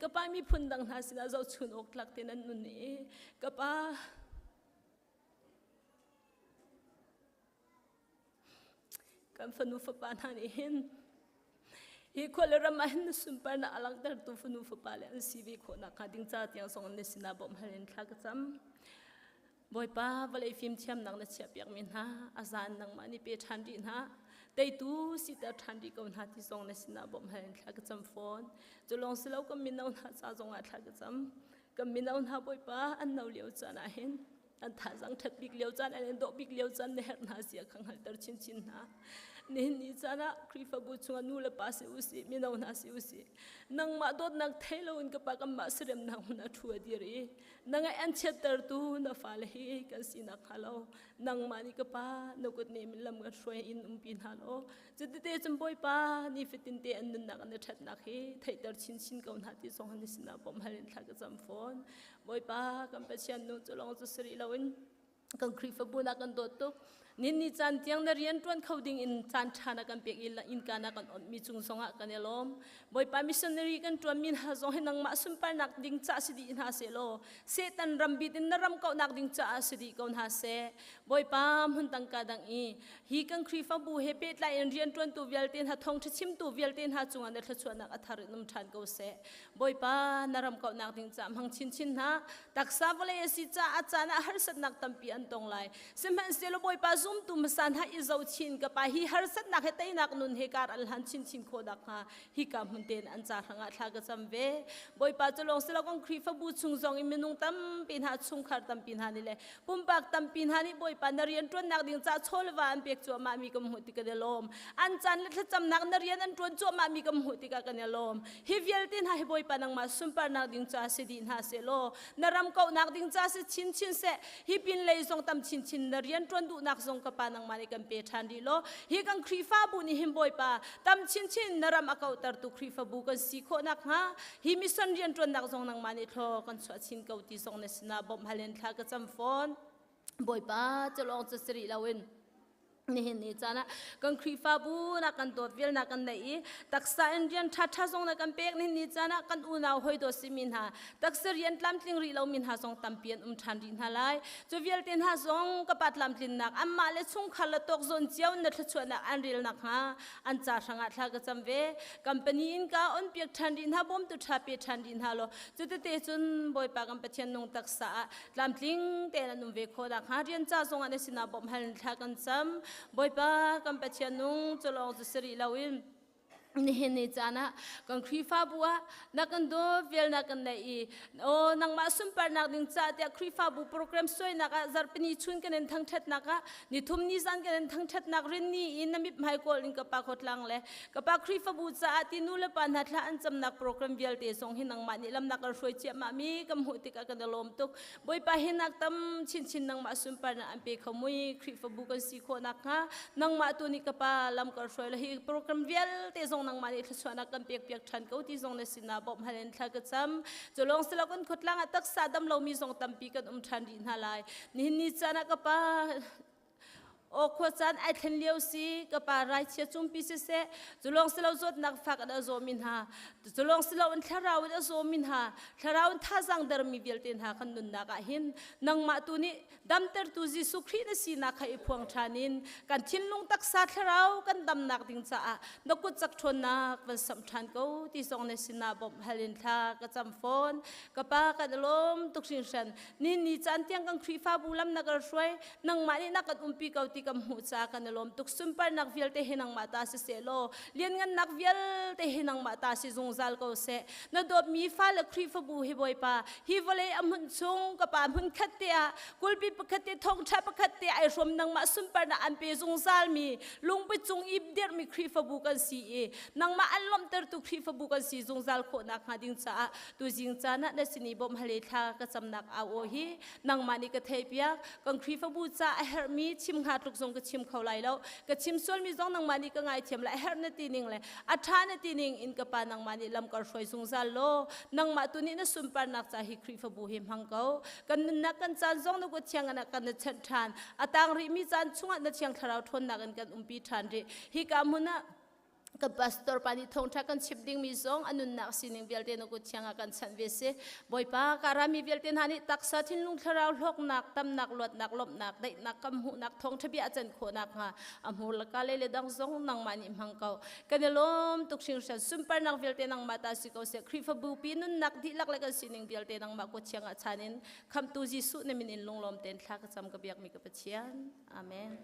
Ka pa miphun dang hna sinah zohchun awk tlak te nan nun i ka pa kan fanu fapa hna nih hin hi khua le ram ah hin na sunparnak a langhtertu fanu fapa le an si ve khawh nakhnga ding ca tiang zong na sinah bawmh hal in thla ka cam. Bawipa vawlei fimthiamnak na chiahpiakmi hna a zan nangmah nih pe ṭhan rih hna teitu siter ṭhan rih ko hna ti zong na sinah bawmh hal in thla ka cam fawn. Cu lawng si lo kan mino hna ca zong ah thla ka cam. Kan mino hna Bawipa an no lio caan ah hin an thazang ṭhat bik lio caan an dawh bik lio caan na herh hna zia kha hngalhter chinchin hna. Nihin ni caan ah Khrihfabu chungah nu le pa si usih, mino hna si usih, nangmah dawtnak thei loin ka pa kanmah seremnak hmun a ṭhu a dir i na ngaih an chiattertu na fale hi kan sinak hnga lo nangmah nih ka pa na kut nih lam kan hruai in umpi hna law cutite cun Bawipa nifatin te an nunnak an i ṭhatnak hi theihter chinchin ko hna ti zong na sinah bawmh hal in thla ka cam fawn. Bawipa kan Pathian nu cu lawng cu si rih loin kan Khrihfabu na kan dawt tuk. Nin ni caan tiang na rian ṭuan kho ding in caan ṭha na kan pek i innka na kan onhmi cung zongah kan i lawm. Bawipa missionary kan ṭuanmi hna zong hi nangmah sunparnak ding ca si dih hna seh law Satan ram bit in na ram kauhnak ding caah si dih ko hna seh. Bawipa hmun tangka dang i hi kan Khrihfabu he pehtlai in rianṭuantu vialte hna thawngṭha chimtu vialte hna cungah na thluachuahnak a thar in um ṭhan ko seh. Bawipa na ram kauhnak ding ca hmang chinchin hna. Taksa vawlei a si caah caan ah harsatnak tampi an tong lai. Sihmanhsehlaw Bawipa zumtu hmasa hna i zohchin ka pa hi harsatnak he teinak nun he kar an hlan chinchin khawh nakhnga hika hmun tein an ca hrangah thla ka cam ve. Bawipa cu lawng si lo kan Khrihfabu chung zong in minung tampi hna chungkhar tampi hna nih le pumpak tampi hna nih Bawipa na rian ṭuannak ding ca chawlva an pek cuahmah mi kan hmuh tik kan i lawm. An caan le thlacamnak na rian an ṭuan cuahmah mi kan hmuh tikah kan i lawm. Hi vialte hna hi Bawipa nangmah sunparnak ding ca si dih hna seh law na ram kauhnak ding ca si chinchin seh hi pin lei zong tam chinchin na rian ṭuan duhnak zong ka pa nangmah nih kan pe ṭhan rih law hi kan Khrihfabu nih hin Bawipa tam chinchin na ram a kauhtertu Khrihfabu kan si khawh nakhnga hi mission rianṭuannak zong nangmah nih thlaw kan chuah chin ko ti zong na sinah bawmh hal in thla ka cam fawn. Bawipa cu lawng cu si rih loin nihin ni caan ah kan Khrihfabu na kan dawt vial na kan neih i taksa in rian ṭhaṭha zong na kan pek nihin ni caan ah kan unau hoi dawt simi hna taksa rian tlamtling rih lomi hna zong tampi an um ṭhan rih hna lai cu vialte hna zong ka pa tlamtlinnak anmah le chungkhar le tawk zawn cio na thluachuahnak an rel nakhnga an ca hrangah thla ka cam ve company in ka on piak ṭhan rih hna bawmtu ṭha pe ṭhan rih hna law cutete cun Bawipa kan Pathian nung taksa ah tlamtling tein an um ve khawh nakhnga rian ca zongah na sinah bawmh hal thla kan cam Bawipa kan Pathian nung culawng cu si rih loin nihin ni caan ah kan Khrihfabu ah na kan dawt vial na kan neih i o nangmah sunparnak ding ca tiah Khrihfabu program suainak ah zarhpini chun kan in thangṭhatnak ah nithum ni zan kan in thangṭhatnak rinni in na mithmai kawl in ka pa khawtlang le Ka pa Khrihfabu caah ti nu le pa hna thla an camnak program vialte zong hi nangmah nih lamnak kan hruai ciahmah mi kan hmuh tikah kan i lawm tuk. Bawipa hi nak tam chinchin nangmah sunparnak an pe kho mui Khrihfabu kan si khawh nakhnga nangmah tu nih ka pa lam kan hruai la hi program vialte zong nangmah nih thluachuahnak kan pek piak ṭhan ko ti zong na sinah bawmh hal in thla ka cam. Cu lawng si lo kan khutlang ah taksa dam lomi zong tampi kan um ṭhan rih hna lai. Nihin ni caan ah ka pa Aw khua caan ai thlen lio si ka pa raichia cungpi siseh culawng silo zawtnak fak in a zawmi hna culawng silo in thlarau in a zawmi hna thlarau in thazang dermi vialte hna kan nunnak ah hin nangmah tu nih damtertu Jesuh Khrih na sinak kha i phuang ṭhan in kan thinlung taksa thlarau kan damnak ding caah na kut cak ṭhawnnak van samh ṭhan ko ti zong na sinah bawmh hal in thla ka cam fawn ka pa kan i lawm tuk hringhran ni ni caan tiang kan Khrihfabu lam na kan hruai nangmah nih na kan umpi ko ti kan hmuh caah kan i lawm tuk sunparnak vialte hi nangmah ta si seh law lianngannak vialte hi nangmah ta si zungzal ko seh na dawtmi fale Khrihfabu hi Bawipa hi vawlei a hmun chung ka pa hmun khat te ah kulpi pakhat te thawngṭha pakhat te ai hrawm nangmah sunparnak an pe zungzal mi lungpi cung i dirhmi Khrihfabu kan si i nangmah an lawmhtertu Khrihfabu kan si zungzal khawh nakhnga ding caah tuzing caan ah na sin i bawmh hal i thla ka camnak au aw hi nangmah nih ka theihpiak kan Khrihfabu ca a herhmi chim hnga tluk zong ka chim kho lai lo ka chim sualmi zong nangmah nih ka ngaithiam la a herh na ti ning le a ṭha na ti ning in ka pa nangmah nih lam kar hruai zungzal law nangmah tu nih na sunparnak ca hi Khrihfabu hi hmang ko kan nunnak kan caan zong na kut thiang in kan na chanh ṭhan a tang rihmi caan chungah na thiang thlarau ṭhawnnak in kan umpi ṭhan rih hi ka hmun ah. Kan pastor pa nih thawngṭha kan chim dingmi zong a nunnak sining vialte na kut thiang ah kan chanh ve si. Bawipa, ka rami vialte hna nih taksa thinlung thlarau hlawknak, tamnak, luatnak, lawmhnak, daihnak kam hmuhnak thawngṭha bia a can khawhnak hnga a hmur le ka le le dang zong nangmah nih hmang ko. Kan i lawm tuk hringhran. Sunparnak vialte nangmah ta si ko seh. Khrihfabu pi nunnak dihlak le kan sining vialte nangmah kut thiang ah chan in Khamhtu Jesuh na min in lunglawm tein thla ka cam ka biakmi ka Pathian. Amen.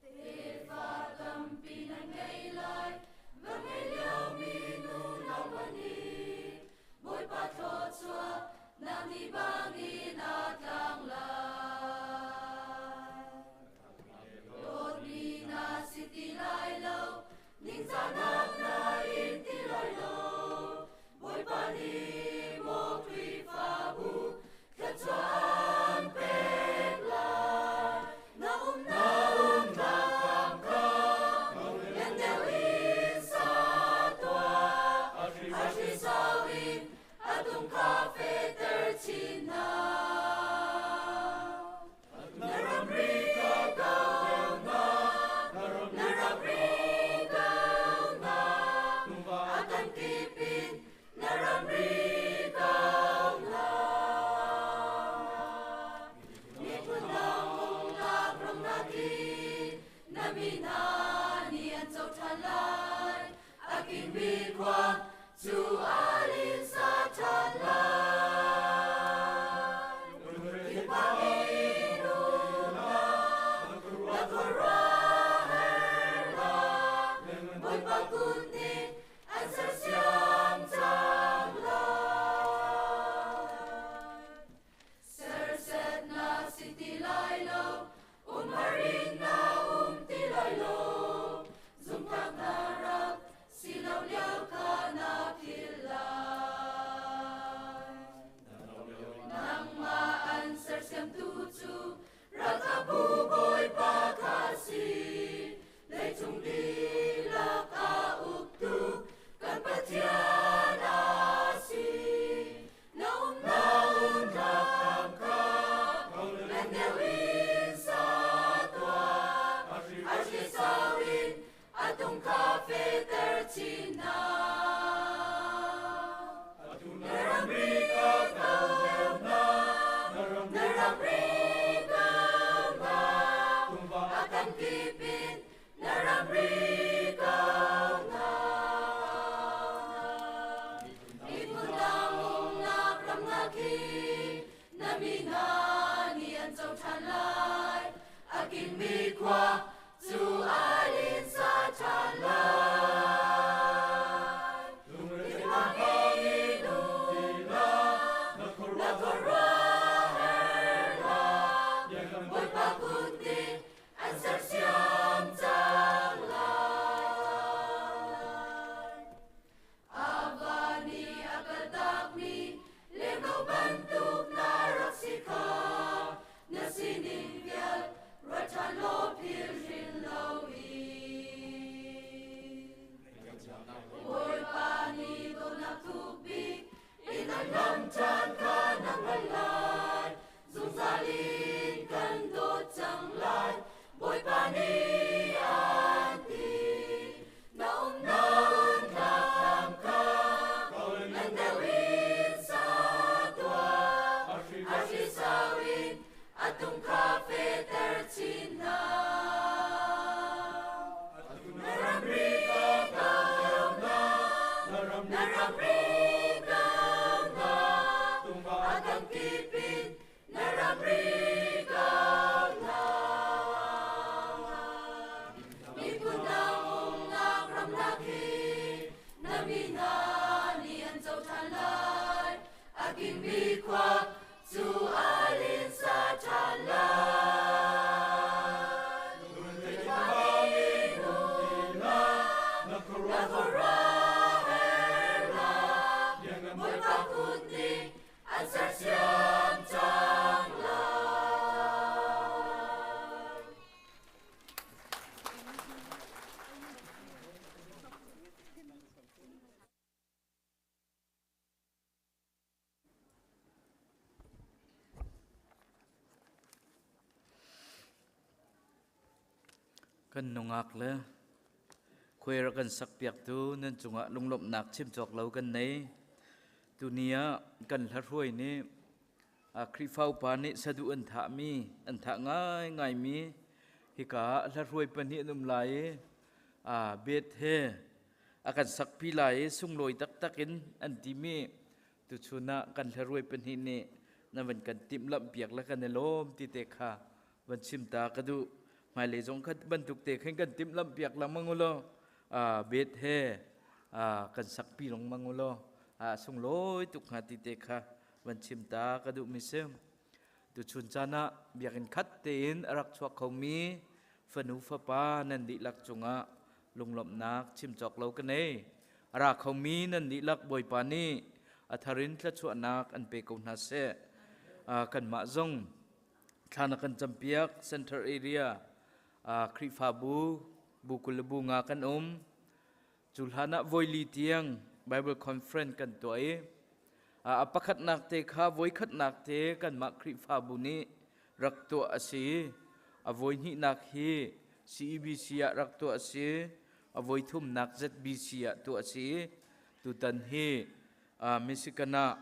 Tefa tampi nan ngei lai, va ngei liomi nu nau pahnih, Bawipa thluachuah nak ni bangin a tlang lai. Dawtmi na si ti lai lo, ningzahnak na in ti lai lo, Bawipa nih maw Khrihfabu thluachuah an pek lai. Na umnak tlang kha lian deuh in sa tuah. A hri sau in a tung kha fehter chin hna. Na ramri ko hna, na ramri ko hna, a kan kip in na ramri ko hna. Miphun dang umnak ram nakin na mi hna nih an co ṭhan lai. A kingmi khua cu a linsa ṭhan lai. Thinphang in um hlah, na khuaruahhar hlah. Bawipa kut nih an sersiam cang lai. Serset na si ti lai lo, umhar in na um ti lai lo. Zumhtlak na rak si lo lio kha na philh lai. Nangmah an sersiamtu cu ralkapbu Bawipa kha a si. Leicung dihlak a uktu kan Pathian a si. Na umnak kha ngan deuh in sa tuah. A hri sau in a tung kha fehter chin hna. Na ramri ka kau hna, na ramri kau hna, a kan kip in na ramri kau hna. Miphun dang umnak ram hna khi na mi hna nih an co ṭhan lai. A kingmi khua cu a linsa ṭhan lai. Lungre in um hlah, na khuaruahhar hlah. Bawipa kut nih an sersiam cang lai. A va nih a kaltakmi lengno bantuk na rak si kha na sining vial ruat ṭhan law philhrin loin. Bawipa nih dawtnak thuk bik in an lam caan kha na hngalh lai. Zungzal in kan dawt cang lai. Bawipa nih an ti. Na umnak tlang kha ngan deuh in sa tuah. A hri sau in a tung kha fehter chin hna. Na ramri kau hna, na ramri kau hna, a kan kip in na ramri kau hna. Miphun dang umnak ramlak hi na mi hna nih an co ṭhan lai. A kingmi khua cu a linsa ṭhan lai. An sersiam cang lai. Kan nungak le khuai rak kan sakpiaktu nan cungah lunglawmhnak chim cawk lo kan nei. Tuni ah kan hlahruai nih Khrihfa upa nih saduh an thahmi, an thah ngaingaimi hika ah hlahruai pahnih an um lai i bet he a kan sakpi lai i sunglawi taktak in an timi tuchun ah kan hlaruai pahnih nih na van kan timhlamh piak le kan i lawm ti te kha van chim ta ka duh. Hmailei zong kha bantuk te khin kan timhlamh piak lengmang u law bet he kan sakpi lengmang u law sunglawi tuk hnga ti te kha van chim ta ka duh mi si. Tuchun caan ah biakinn khat tein a rak chuak khomi fanu fapa nan dihlak cungah lunglawmhnak chim cawk lo ka nei. A ra khomi nan dihlak Bawipa nih a thar in thluachuahnak an pe ko hna seh. Kanmah zong thla na kan campiak center area Khrihfabu bu 20 le bu nga kan um. Cu hlan ah voili tiang Bible conference kan tuah i a pakhatnak te kha voikhatnak te kanmah Khrihfabu nih rak tuah a si. A voihnihnak hi CEBC ah rak tuah a si. A voithumnak ZBC ah tuah a si. Tutan hi Michigan ah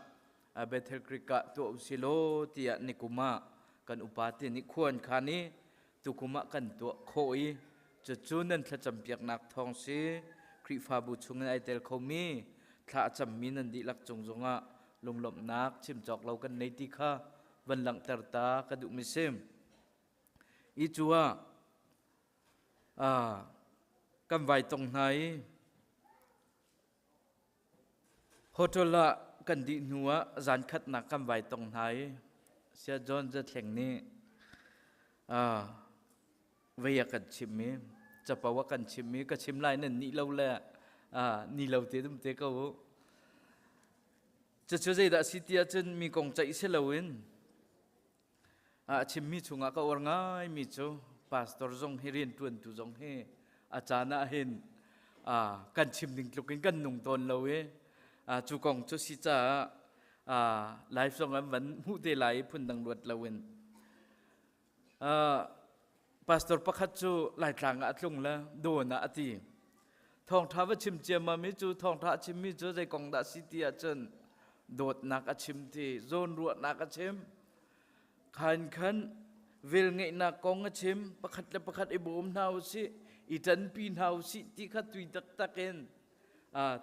Bethel Creek ah tuah usih law tiah nikum ah kan upa te nih khua an khan i tukum ah kan tuah khawh i cucu nan thlacam piaknak thawng si. Khrihfabu chung in ai tel khomi thla a cammi nan dihlak cung zongah lunglawmhnak chim cawk lo kan nei ti kha van langhter ta ka duhmi si. I cu ah kan vai tong hna i Hotel ah kan dih hnu ah zan khatnak kan vai tong hna i Saya John Zathleng nih vei a kan chimh i capo a kan chimh i ka chim lai nan nih lo le ni lo te dum te ko u. Cucu zeidah si ti ahcun mi kong ceih si loin A chimmi chungah ka uar ngaimi cu pastor zong hi rianṭuantu zong hi a caan ah hin kan chim ding tluk in kan nung tawn lo i cu kong cu si caah live zong an van hmuh te lai i phundang ruat loin pastor pakhat cu Laitlang ah a tlung le dawn ah a ti. Thawngṭha va chim ciammam i cu thawngṭha a chimmi cu zei kong dah si ti ahcun dawtnak a chim ti, zawnruahnak a chim. Khan khan velngeihnak kong a chim, pakhat le pakhat i bawm hna u sih, i ṭanpi hna u sih ti kha tui taktak in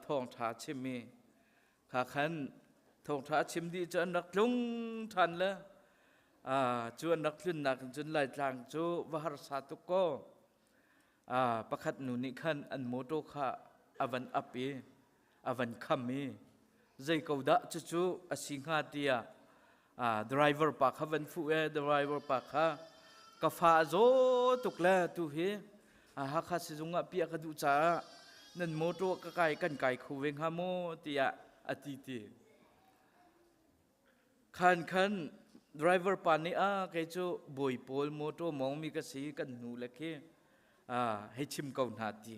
thawngṭha a chim i kha khan thawngṭha a chim dih cu an rak tlung ṭhan le cu an rak tlunnak in cun Laitlang cu va harsa tuk kaw pakhat nu nih khan an mawṭaw kha a van ap i a van kham i zei ko dah cucu a si hnga tiah driver pa kha van fuh e driver pa kha ka fa a zaw tuk le tu hi Hakha sizung ah piah ka duh caah nan mawṭaw ka kai kan kai kho ve hnga maw tiah a ti ti. Khan khan driver pa nih a kei cu bawi pawl mawṭaw mawngmi ka si kan hnu le khi hei chim ko hna ti.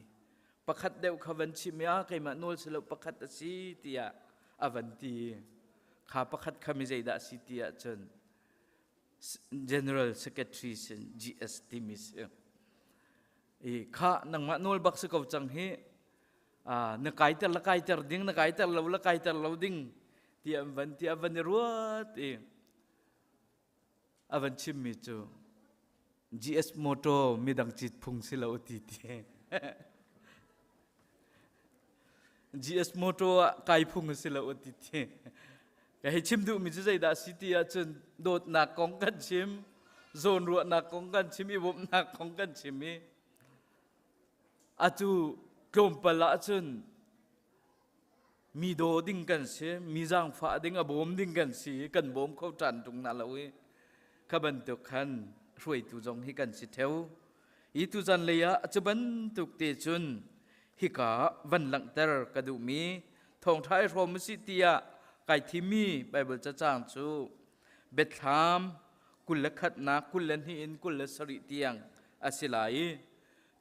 Pakhat deuh kha van chim i a keimah nawl si lo pakhat a si tiah a van ti. Kha pakhat kha mi zeidah a si ti ahcun General Secretary sin GS timi si. I kha nangmah nawl bak si ko cang hi na kaiter la kaiter ding na kaiter lo la kaiter lo ding ti an van ti a van i ruat i a van chimmi cu GS motor midang cit phung si lo ti ti GS motor ah kai phung si lo ti ti ka hei chim duhmi cu zeidah si ti ahcun dawtnak kong kan chim zawnruahnak kong kan chim i bawmhnak kong kan chim i Atu tlawmpal ahcun mi daw ding kan si, mi zaangfah ding, a bawm ding kan si i kan bawm kho ṭan ṭung na lo i kha bantuk khan hruaitu zong hi kan si ṭheo. I tuzan lei ah cu bantuk te cun hika van langhter ka duhmi thawngṭha i hrawm usih tiah Kai thimmi Bible cacang cu Biathlam 21nak 22 in 27 tiang a si lai i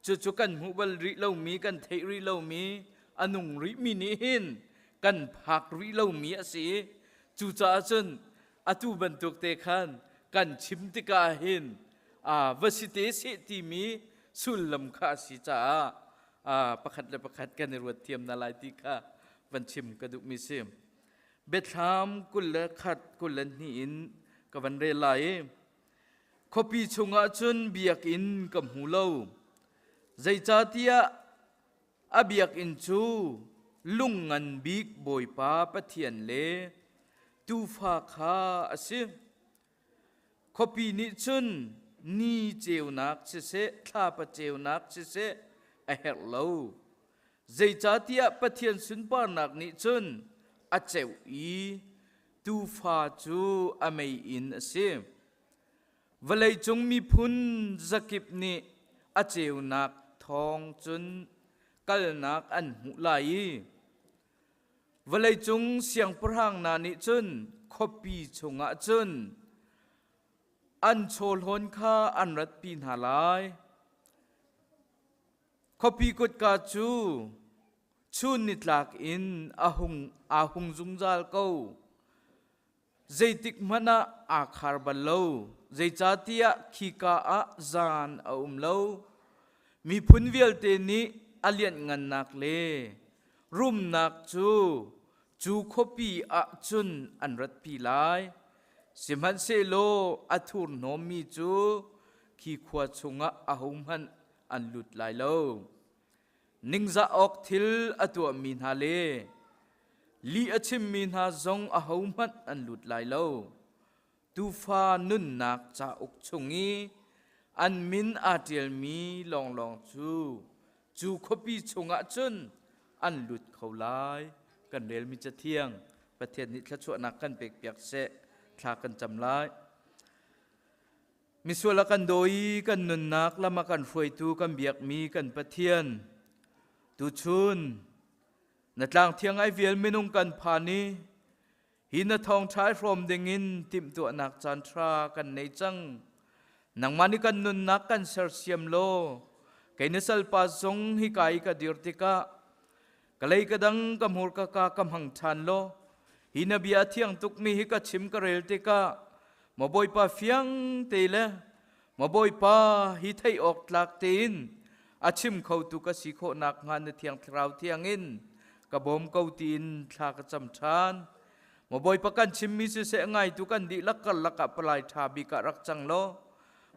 cucu kan hmuh bal rih lomi kan theih rih lomi a nung rihmi nih hin kan phak rih lomi a si i cucaah cun atu bantuk te khan kan chim tikah hin va si te seh timi sullam kha a si caah pakhat le pakhat kan i ruat thiam na lai ti kha van chim ka duhmi si. Biathlam 21 22 in ka van rel lai i khuapi chungah cun biakinn ka hmu lo. Zeicahtiah a biakinn cu lung ngan bik Bawipa Pathian le Tuufa kha a si. Khuapi nih cun ni ceunak siseh, thlapa ceunak siseh a herh lo. Zeicahtiah Pathian sunparnak nih cun a ceuh i Tuufa cu a meiinn a si. Vawleicung miphun zakip nih a ceunak thawng cun kalnak an hmuh lai i vawleicung siangpahrang hna nih cun khuapi chungah cun an chawhlawn kha an ratpi hna lai. Khuapi kutka cu chun nitlak in a hung aa hung zungzal ko. Zeitik hmanh ah aa khar bal lo. Zeicahtiah khika ah zan a um lo. Miphun vialte nih a lianhngannak le rumnak cu cu khuapi ah cun an ratpi lai. Sihmanhsehlaw a thurhnawmmi cu khi khua chungah ahohmanh an lut lai lo. Ningzah awk thil a tuahmi hna le lih a chimmi hna zong ahohmanh an lut lai lo. Tuufa nunnak cauk chung i an min aa ṭialmi lawnglawng cu cu khuapi chungah cun an lut kho lai. Kan relmi Cathiang Pathian nih thluachuahnak kan pekpiak seh. Thla kan cam lai. Misual a kan daw i kan nunnak lam a kan hruaitu kan biakmi kan Pathian, tuchun na tlang thiang ai vial minung kan phan i hi na thawngṭha i hrawm dingin timhtuahnak caan ṭha kan nei cang. Nangmah nih kan nunnak kan sersiam law kei na salpa zong hika i ka dir tikah ka lei ka dang ka hmur ka ka ka hmang ṭhan law hi na bia a thiang tukmi hi ka chim ka rel tikah maw Bawipa fiang te le maw Bawipa hi theih awk tlak tein a chim khotu ka si khawh nakhnga na thiang thlarau thiangin ka bawm ko tiin thla ka cam ṭhan. Maw Bawipa kan chimmi siseh ngaitu kan dihlak karlak ah palai ṭha bik ah rak cang law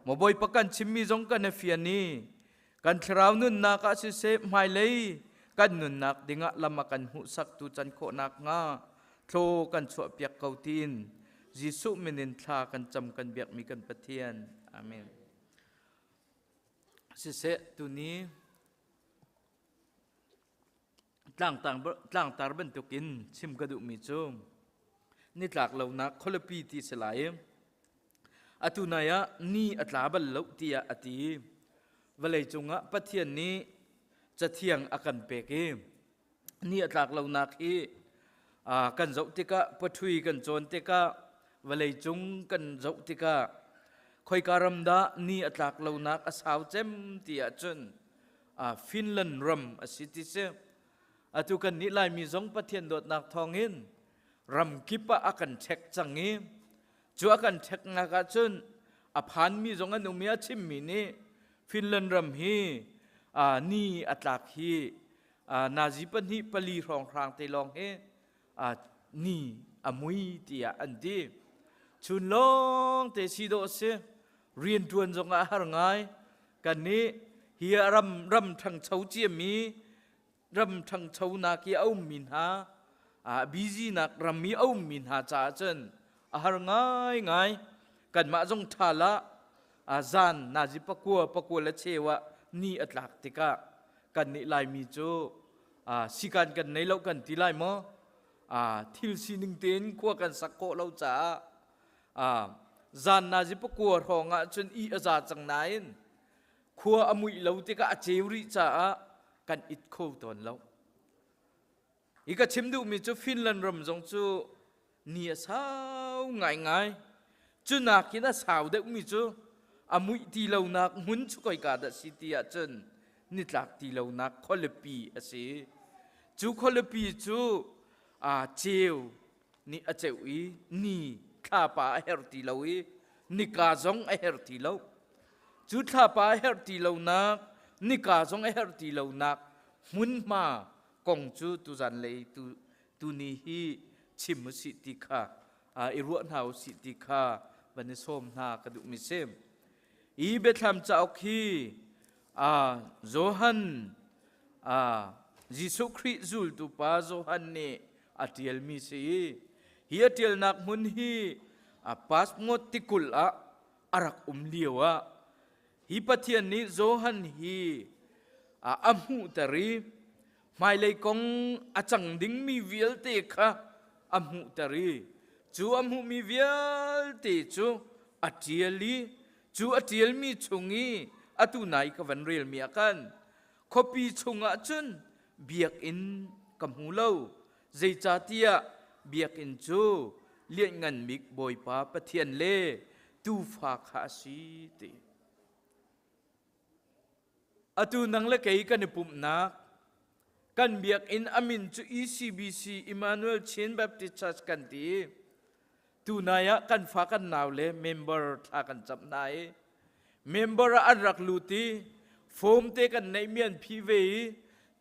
maw Bawipa kan chimmi zong kan i fian i kan thlarau nunnak ah siseh hmailei kan nunnak dingah lam a kan hmuhsaktu can khawh nakhnga thlaw kan chuahpiak ko tiin Jesuh min in thla kan cam kan biakmi kan Pathian. Amen. Siseh tuni tlangtar bantukin chim ka duhmi cu nitlak lonak khualipi ti si lai. Atu nai ah ni a tla bal lo tiah a ti. Vawleicung ah Pathian nih cathiang a kan pek i ni a tlak lonak hi kan zoh tikah pathui kan cawn tikah vawleicung kan zoh tikah khoika ram dah ni a tlak lonak a sau cem ti ahcun Finland ram a si ti si. Atu kan nih Laimi zong Pathian dawtnak thawngin ram kip ah a kan check cang i cu a kan checknak ahcun a phanmi zong an um i a chimmi nih Finland ram hi ni a tlak hi nazi pahnih pali hrawnghrang te lawng hi ni a mui tiah an ti. Chun lawng te si dawh a si. Rianṭuan zong ah har ngai. Kan nih hi ram ram ṭhangcho ciami ram ṭhangchonak i a ummi hna busy nak ram i a ummi hna caah cun a har ngaingai. Kanmah zong ṭha lah zan nazi pakua pakua le cheu ah ni a tlak tikah kan nih Laimi cu sikan kan nei lo kan ti lai maw? Thil sining tein khua kan sak khawh lo caah zan nazi pakua hrawng ah cun ih a za cang nain khua a muih lo tikah a ceu rih caah kan it kho tawn lo. Hi ka chim duhmi cu Finland ram zong cu Ni a sau ngaingai. Cu nakin a sau deuhmi cu a muih ti lonak hmun cu khoika dah si ti ahcun nitlak ti lonak khualipi a si. Cu khualipi cu aa ceu nih a ceuh i ni thlapa a herh ti lo i nika zong a herh ti lo. Cu thlapa a herh ti lonak, nika zong a herh ti lonak hmunhma kong cu tuzan lei tu tuni hi chim usih ti kha i ruah hna usih ti kha van i sawm hna ka duhmi si. Hi Biathlam cauk hi Johan Jesuh Khrih zultu pa Johan nih a ṭialmi si i hi a ṭialnak hmun hi Pasmos tikulh ah a rak um lio ah hi Pathian nih Johan hi a hmuhter i hmailei kong a cang dingmi vialte kha a hmuhter i cu a hmuhmi vialte cu a ṭial i cu a ṭialmi chung i atu nai ka van relmi ah khan khuapi chungah cun biakinn ka hmu lo zeicahtiah biakinn cu Lianngan Bik Bawipa Pathian le Tuufa kha a si ti. Atu nang le kei kan i pumhnak kan biakinn a min cu ECBC Emmanuel Chin Baptist Church kan ti. Tunai ah kan fa kan nau le member thla kan camh hna i member ah an rak lut i form te kan neih mi an phi ve i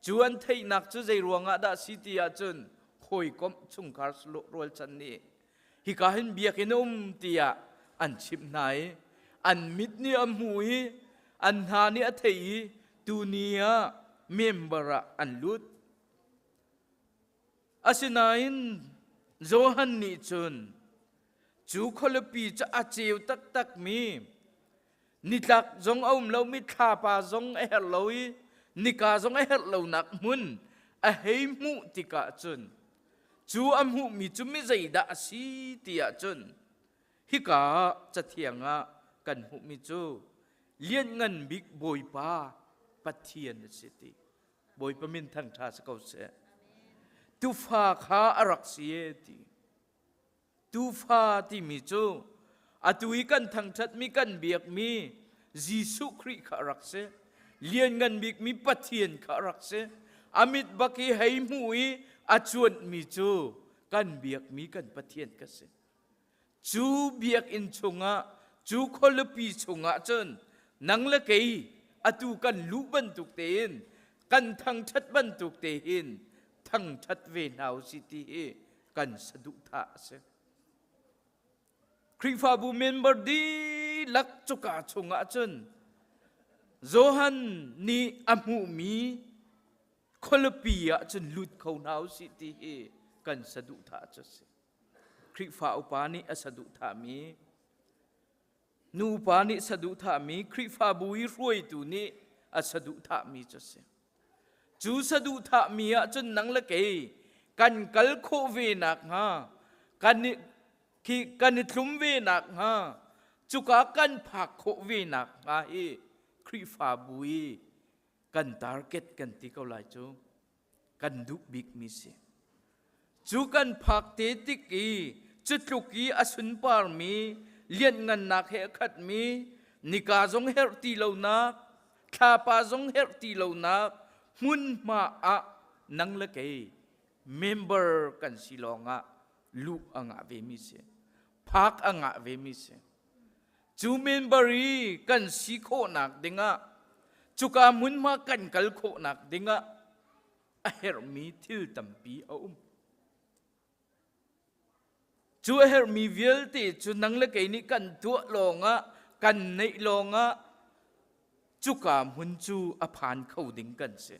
cu an theihnak cu zei ruangah dah si ti ahcun hawikomh chungkhar rualchan nih hika hin biakinn a um tiah an chimh hna i an mit nih a hmu i an hna nih a thei i tuni ah member ah an lut. Asinain Johan nih cun cu khualipi cu a ceu taktakmi nitlak zong a um lomi thlapa zong a herh lo i nika zong a herh lonak hmun a hei hmuh tikah cun cu a hmuhmi cu mi zeidah a si ti ahcun hika cathiang ah kan hmuhmi cu lianngan bik Bawipa Pathian a si ti. Bawipa min thangṭha si ko seh. Tufa kha a rak si e ti. Tufa timi cu atu i kan thangṭhatmi kan biakmi Jesuh Khrih kha a rak si. Lianngan bikmi Pathian kha a rak si. A mit bak i hei hmuh i a cuanhmi cu kan biakmi kan Pathian ka si. Cu biakinn chungah, cu khualipi chungah cun nang le kei atu kan luh bantuk tein kan thangṭhat bantuk tein thangṭhat ve hna usih ti hi kan saduhthah a si. Khrihfabu member dihlak cuka chungah cun Johan nih a hmuhmi khualipi ah cun lut kho hna usih ti hi kan saduhthah cu a si. Khrihfa upa nih a saduhthahmi, nupa nih saduhthahmi, Khrihfabu i hruaitu nih a saduhthahmi cu a si. Cu saduhthahmi ahcun nang le kei kan kal khawh ve nakhnga, kan i, khi kan i thlum ve nakhnga, cuka kan phak khawh ve nakhnga hi Khrihfabu i kan target kan ti ko lai cu. Kan duh bikmi si. Cu kan phak te tik i cu tluk i a sunparmi lianhngannak he a khatmi nika zong herh ti lonak thlapa zong herh ti lonak hmunhma ah nang le kei member kan si lawngah luh a ngah vemi si phak a ngah vemi si. Cu member i kan si khawhnak dingah cuka hmunhma kan kal khawhnak dingah a herhmi thil tampi a um. Cu a herhmi vialte cu nang le kei nih kan tuah lawngah, kan neih lawngah cuka hmun cu a phan kho ding kan si.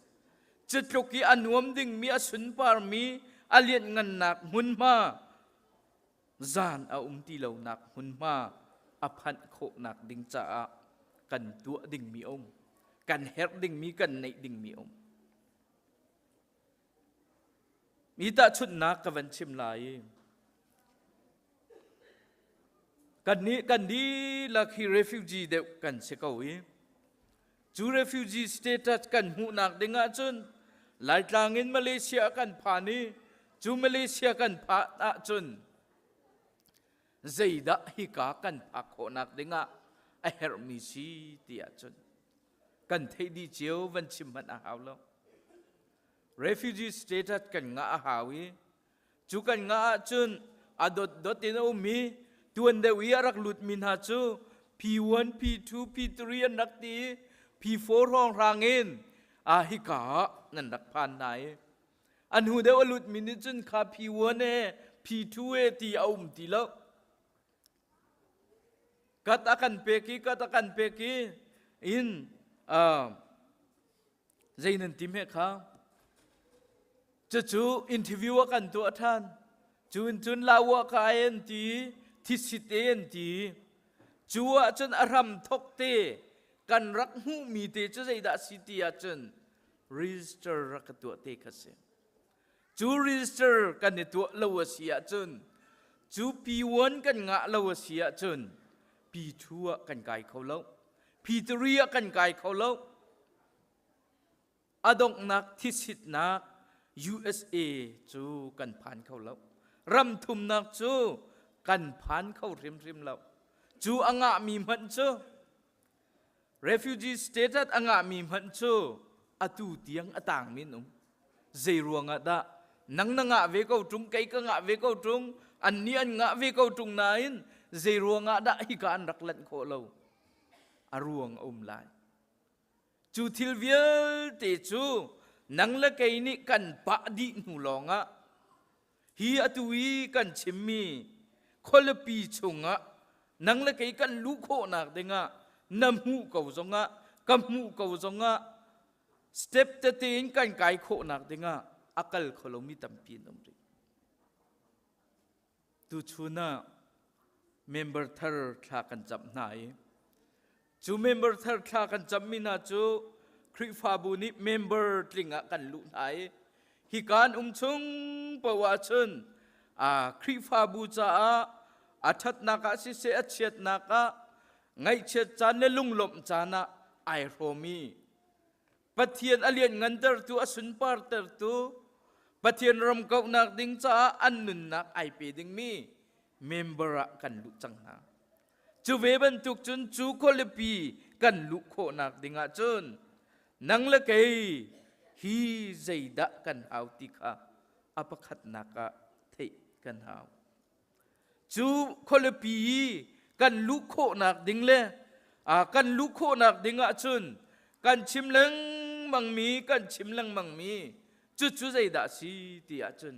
Cu tluk i a nuam dingmi, a sunparmi, a lianhngannak hmunhma, zan a um ti lonak hmunhma a phanh khawhnak ding caah kan tuah dingmi a um. Kan herh dingmi, kan neih dingmi a um. Mi tahchunhnak ka van chim lai. Kannih kan dihlak hi refugee deuh kan si ko i cu refugee status kan hmuhnak ding ahcun Laitlang in Malaysia kan phan i cu Malaysia kan phan ahcun. Zeidah hika kan phak khawhnak dingah a herhmi si ti ahcun kan theih dih cio, van chim hmanh a hau lo. Refugee status kan ngah a hau i cu kan ngah ahcun a dotdot in a um i tuan deuh i a rak lutmi hna cu P1, P2, P3 an rak ti i P4 hrawnghrang in a hika ah nan rak phan hna i a hnu deuh a lutmi nih cun kha P1 e P2 e ti a um ti lo. Kat a kan pek i kat a kan pek i in zei nan tim he kha cucu interview a kan tuah ṭhan. Cun cun lawa ka ai an ti, thisit e an ti. Cu ahcun a hram thok te kan rak hmuhmi te cu zeidah si ti ahcun register rak ka tuah te kha si. Cu register kan i tuah lo a si ahcun, cu P1 kan ngah lo a si ahcun, P2 ah kan kai kho lo, P3 ah kan kai kho lo. A donghnak thisitnak USA cu kan phan kho lo, ram thumnak cu kan phan kho hrimhrim lo. Cu a ngahmi hmanh cu, refugee status a ngahmi hmanh cu atu tiang a tangmi an um. Zei ruangah dah? Nang na ngah ve ko ṭung, kei ka ngah ve ko ṭung, annih an ngah ve ko ṭung, nain zei ruangah dah hika an rak lanh khawh lo? A ruang a um lai. Cu thil vialte cu nang le kei nih kan pah dih hnu lawngah hi atu i kan chimmi khualipi chungah nang le kei kan luh khawhnak dingah, na hmuh ko zongah, ka hmuh ko zongah, step tete in kan kai khawhnak dingah a kal kho lomi tampi an um rih. Tuchun ah member thar thla kan camh hna i cu member thar thla kan camhmi hna cu Khrihfabu nih member tling ah kan luh hna i hika an um chung paoh ahcun Khrihfabu caah a ṭhatnak ah siseh, a chiatnak ah, ngaihchiat caan le lunglawmh caan ah ai hrawm i Pathian a lianngantertu, a sunpartertu, Pathian ram kauhnak ding caah an nunnak ai pe dingmi member ah kan luh cang hna. Cu ve bantuk cun cu khualipi kan luh khawhnak ding ah cun nang le kei hi zeidah kan hau ti kha a pakhatnak ah theih kan hau. Cu khualipi i kan luh khawhnak ding le kan luh khawhnak ding ahcun kan chim lengmangmi, kan chim lengmangmi cucu zeidah a si ti ahcun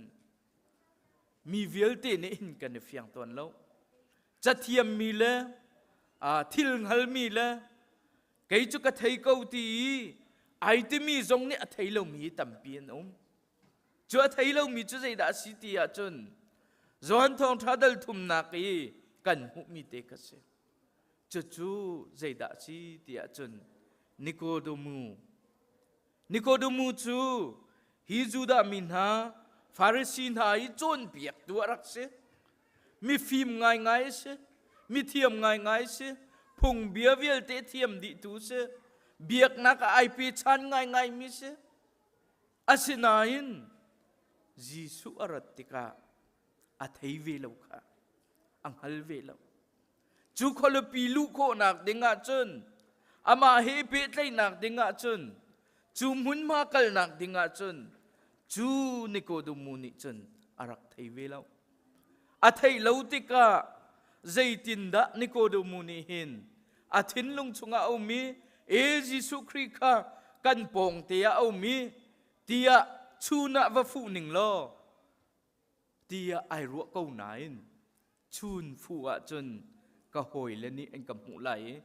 mi vialte nih hin kan i fiang tawn lo. Cathiammi le thil hngalmi le kei cu ka thei ko ti i ai timi zong nih a thei lomi tampi an um. Cu a thei lomi cu zeidah a si ti ahcun Johan Thawngṭha dal thumnak i kan hmuhmi te kha si. Cucu zeidah a si ti ahcun Nikodemu. Nikodemu cu hi Judah mi hna, Farasi hna i cawnpiaktu a rak si. Mifim ngaingai a si. Mithiam ngaingai a si. Phungbia vialte thiam dihtu si. Biaknak ah ai pechan ngaingaimi si. Asinain Jesuh a rat tikah a thei ve lo kha, a hngal ve lo. Cu khualipi luh khawhnak ding ahcun, amah he pehtlaihnak ding ahcun, cu hmunhma kalnak ding ahcun, cu Nikodemu nih cun a rak thei ve lo. A theih lo tikah zeitindah Nikodemu nih hin a thinlung chungah a um i e Jesuh Khrih kha kan pawngte ah a um i tiah chun ah va fuh ning law tiah ai ruah ko nain chun fuh ahcun ka hawile nih an ka hmuh lai i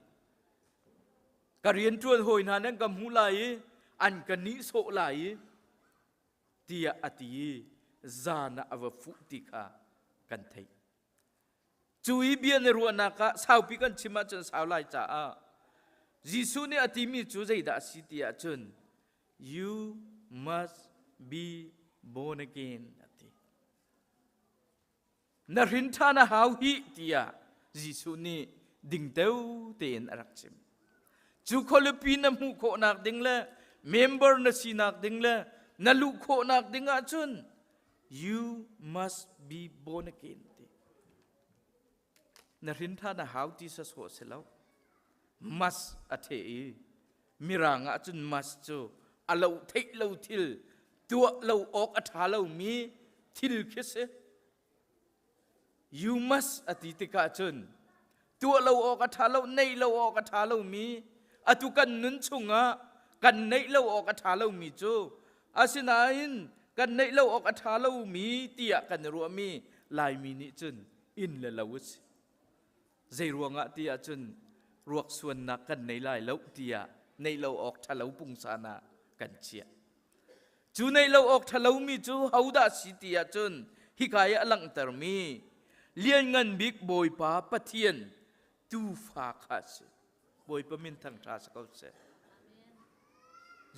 ka rianṭuan hawi hna nih an ka hmuh lai i an ka nihsawh lai i tiah a ti i zan ah a va fuh ti kha kan theih. Cu i bia na ruahnak ah saupi kan chim ahcun sau lai caah Jesuh nih a timi cu zeidah a si ti ahcun you must be born again a ti. Na hrin ṭhan a hau hih tiah Jesuh nih dingteo tein a rak chim. Cu khualipi na hmuh khawhnak ding le member na sinak ding le na luh khawhnak ding ahcun you must be born again ti. Na hrin ṭhan a hau ti sawsawh si lo. Mas a the i Mirang ah cun mas cu a lo theih lo thil tuah lo awk a ṭha lomi thil khi si. You must a ti tikah cun tuah lo awk a ṭha lo, neih lo awk a ṭha lomi atu kan nun chungah kan neih lo awk a ṭha lomi cu asinain kan neih lo awk a ṭha lomi tiah kan i ruahmi Laimi nih cun inn le lo a si. Zei ruangah ti ahcun ruak suannak kan nei lai lo tiah neih lo awk ṭhalo pungsan ah kan chiah. Cu neih lo awk ṭhalomi cu hodah si ti ahcun hika i a langhtermi Lianngan Bik Bawipa Pathian tuufa kha a si. Bawipa min thangṭha si ko seh.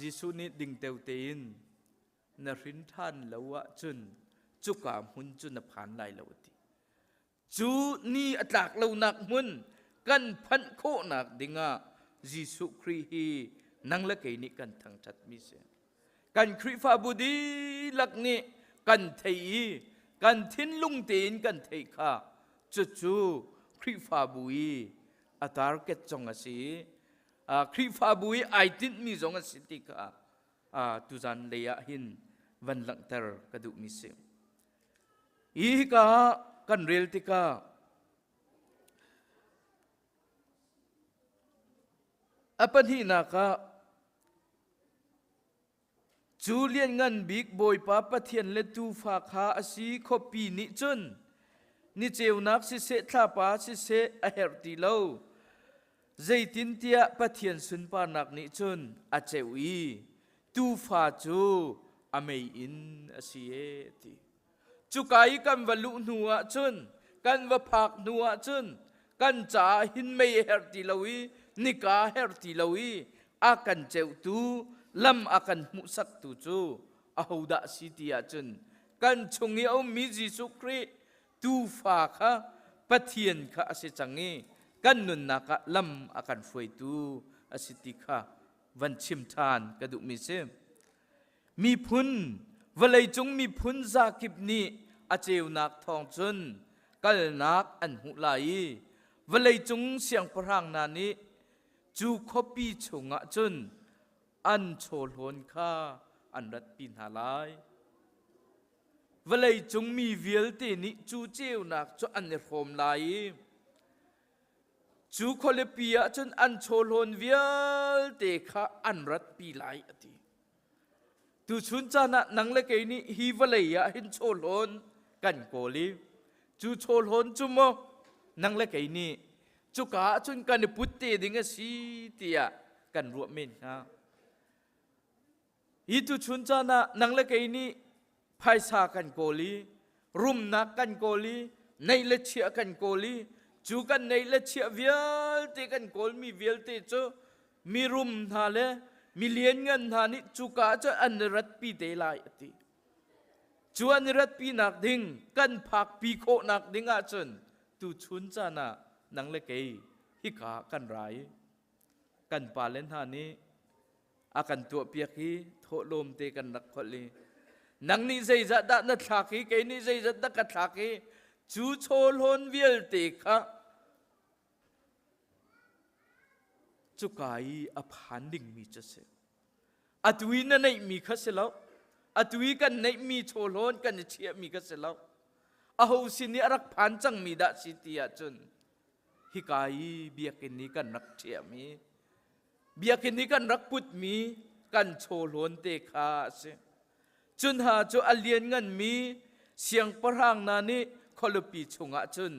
Jesuh nih dingteo tein na hrin ṭhan lo ahcun cuka hmun cu na phan lai lo a ti. Cu ni a tlak lonak hmun kan phanh khawhnak dingah Jesuh Khrih hi nang le kei nih kan thangṭhatmi si. Kan Khrihfabu dihlak nih kan thei i kan thinlung tein kan theih kha cucu Khrihfabu i a target zong a si i Khrihfabu i ai tinhmi zong a si ti kha tuzan lei ah hin van langhter ka duhmi si. Hi hika kan rel tikah a pahnihnak ah cu lianngan bik Bawipa Pathian le Tuufa kha a si khuapi nih cun ni ceunak siseh thlapa siseh a herh ti lo zeitintiah Pathian sunparnak nih cun a ceuh i Tuufa cu a mei in a si e ti. Cuka i kan va luh hnu ah cun kan va phak hnu ah cun kan caah hin mei a herh ti lo i nika a herh ti lo i a kan ceuhtu lam a kan hmuhsaktu cu ahodah si ti ahcun kan chung i a ummi Jesuh Khrih tuufa kha Pathian kha a si cang i kan nunnak ah lam a kan hruaitu a si ti kha van chim ṭhan ka duhmi si. Miphun, vawleicung miphun zakip nih a ceunak thawng cun kalnak an hmuh lai i vawleicung siangpahrang hna nih cu khuapi chungah cun an chawhlawn kha an ratpi hna lai. Vawleicung mi vialte nih cu ceunak cu an i hrawm lai i Cu khualipi ah cun an chawhlawn vialte kha an ratpi lai a ti. Tuchun caan ah nang le kei nih hi vawlei ah hin chawhlawn kan kawl i cu chawhlawn cu maw nang le kei nih cuka ah cun kan i put te ding a si tiah kan ruah men hnga. Hi tuchun caan ah nang le kei nih phaisa kan kawl i rumnak kan kawl i neih le chiah kan kawl i cu kan neih le chiah vialte kan kawlmi vialte cu mirum hna le mi lianngan hna nih cuka ah cun an i ratpi te lai a ti. Cu an i ratpinak ding kan phakpi khawhnak ding ahcun tuchun caan ah nang le kei hika kan ra i kan pale hna nih a kan tuahpiak i thawhlawm te kan rak kholh i nang nih zeizah dah na thlak i kei nih zeizat dah ka thlak i cu chawhlawn vialte kha cuka i a phan dingmi cu si atu i na neihmi kha si lo atu i kan neihmi chawhlawn kan i chiahmi kha si lo aho sin i a rak phan cangmi dah si ti ahcun hika i biakinn i kan rak ṭhiahmi Biakinn i kan rak putmi kan chawhlawn te kha a si. Cun ha cu a liannganmi siangpahrang hna nih khualipi chungah cun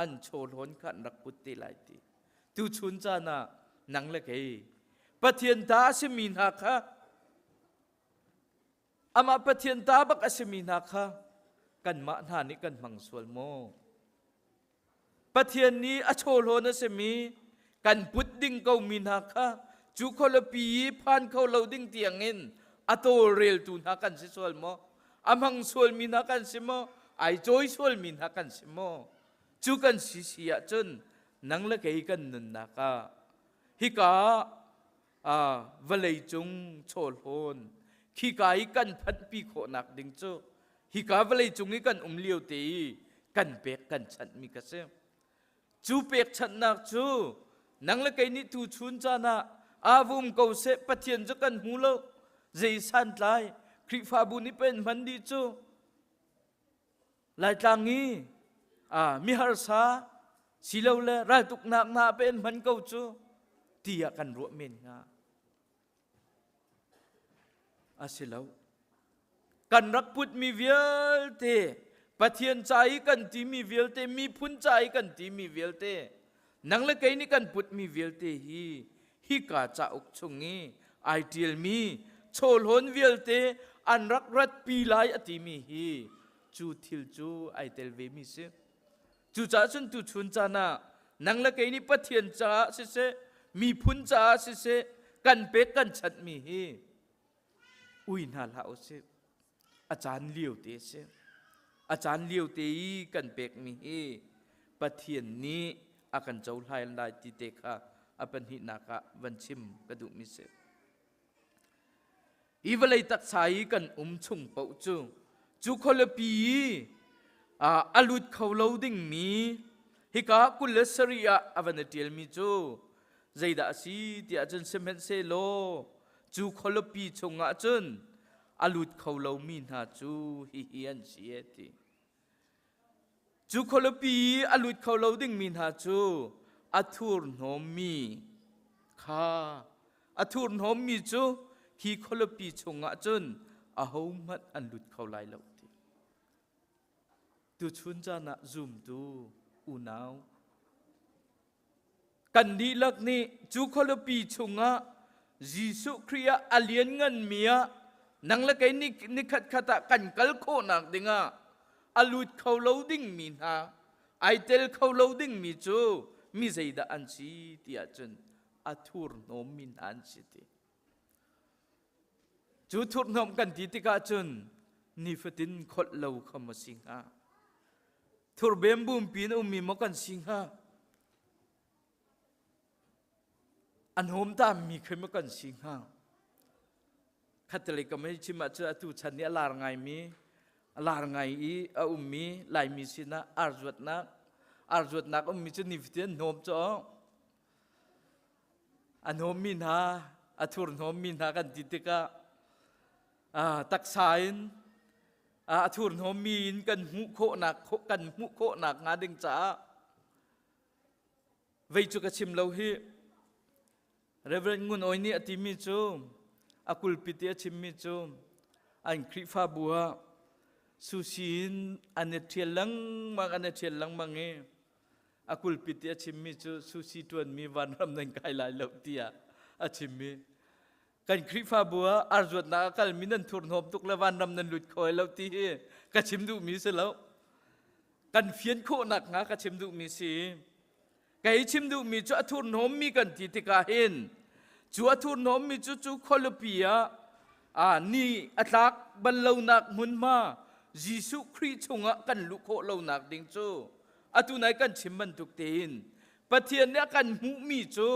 an chawhlawn kha an rak put te lai ti. Tuchun caan ah nang le kei Pathian ta a simi hna kha amah Pathian ta bak a simi hna kha kanmah hna nih kan hmang sual maw? Pathian nih a chawhlawn a simi kan put ding komi hna kha cu khualipi i phan kho lo ding tiangin a tawlreltu hna kan si sual maw? A hmang sualmi hna kan si maw? Ai cawi sualmi hna kan si maw? Cu kan si si ahcun nang le kei kan nunnak ah hika ah vawlei cung chawhlawn khika i kan phanhpi khawhnak ding cu hika vawlei cung i kan um lio te i kan pek kan chanhmi ka si. Cu pekchanhnak cu nang le kei nih tuchun caan ah aa vum ko seh Pathian cu kan hmu lo zei santlai Khrihfabu nih pen hman dih cu Laitlang i miharsa silole raltuknak hna pen hman ko cu tiah kan ruah men hnga. A si lo. Kan rak putmi vialte, Pathian ca i kan timi vialte, miphun ca i kan timi vialte, nang le kei nih kan putmi vialte hi hika cauk chung i ai ṭialmi chawhlawn vialte an rak ratpi lai a timi hi cu thil cu ai tel vemi si. Cucaah cun tuchun caan ah nang le kei nih Pathian caah siseh, miphun caah siseh, kan pek kan chanhmi hi ui hna hlah usih. A caan lio te a si. A caan lio te i kan pekmi hi Pathian nih a kan cohlan lai ti te kha a pahnihnak ah van chim ka duhmi si. Hi vawlei taksa i kan um chung paoh cu cu khualipi i a lut kho lo dingmi hika 27 ah a van i ṭialmi cu zeidah a si tiah cun sihmanhsehlaw cu khualipi chungah cun a lut kho lomi hna cu hihi an si e ti. Cu khualipi i a lut kho lo dingmi hna cu a thurhnawmmi kha a thurhnawmmi cu hi khualipi chungah cun ahohmanh an lut kho lai lo ti. Tuchun caan ah zumtu unau kan dihlak nih cu khualipi chungah Jesuh Khrih ah a liannganmi ah nang le kei nikhat khat ah kan kal khawhnak dingah a lut kho lo dingmi hna ai tel kho lo dingmi cu mi zeidah an si ti ahcun a thurhnawmmi hna an si ti. Cu thurhnawm kan ti tikah cun nifatin kholh lo kha maw si hnga? Thurbem bumpi in ummi maw kan si hnga? A hnawmtammi khi maw kan si hnga? Khatalei kam hei chim ahcun atu chan nih a lar ngaimi a lar ngai i a ummi Laimi sinah arzuatnak arzuatnak ummi cu nifatin an hnawm cu a hnawmmi hna a thurhnawmmi hna kan ti tikah taksa in a thurhnawmmi in kan hmuh khawhnak kan hmuh khawhnak hnga ding caah vei cu ka chim lo hi Reverend Ngun Oi nih a timi cu a kulpit i a chimmi cu an Khrihfabu ah sushi in an i ṭhial lengmang an i ṭhial lengmang i a kulpit i a chimmi cu sushi ṭuanmi vanram nan kai lai lo tiah a chimmi kan Khrihfabu ah arzuatnak a kalmi nan thurhnawm tuk le vanram nan lut kho lo ti hi ka chim duhmi si lo kan fian khawhnak hnga ka chim duhmi si kei chim duhmi cu a thurhnawmmi kan ti tikah hin cu a thurhnawmmi cu cu khualipi ah a ni a tlak bal lonak hmunhma Jesuh Khrih chungah kan luh khawh lonak ding cu atu nai kan chim bantuk tein Pathian nih a kan hmuhmi cu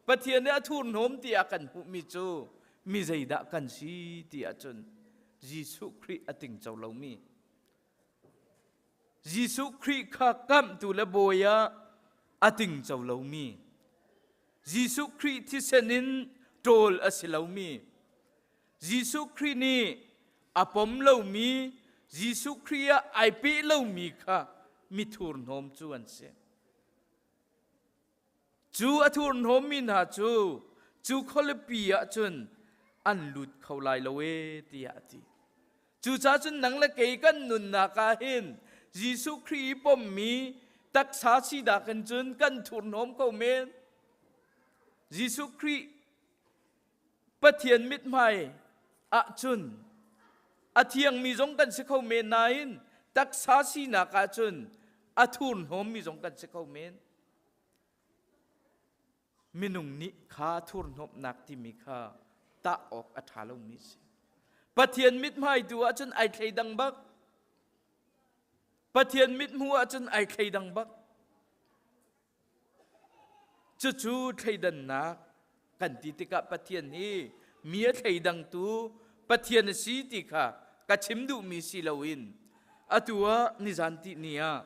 Pathian nih a thurhnawm ti a kan hmuhmi cu mi zeidah kan si ti ahcun Jesuh Khrih a tingco lomi Jesuh Khrih kha kamhtu le bawi ah a tingco lomi Jesuh Khrih thisen in ṭawl a si lomi Jesuh Khrih nih a pom lomi Jesuh Khrih ah ai peh lomi kha mi thurhnawm cu an si. Cu a thurhnawmmi hna cu cu khualipi ah cun an lut kho lai lo e tiah a ti. Cucaah cun nang le kei kan nunnak ah hin Jesuh Khrih i pommi taksa sinak in cun kan thurhnawm ko men. Jesuh Khrih Pathian mithmai ahcun a thiangmi zong kan si kho men nain taksa sinak ahcun a thurhnawmmi zong kan si kho men. Minung nih kha thurhnawmhnak timi kha tah awk a ṭha lomi a si. Pathian mithmai tu ahcun ai thleidang bak. Pathian mithmuh ahcun ai thleidang bak. Cucu thleidannak kan ti tikah Pathian hi mi a thleidangtu Pathian a si ti kha ka chim duhmi si loin atu ah nizan tihni ah.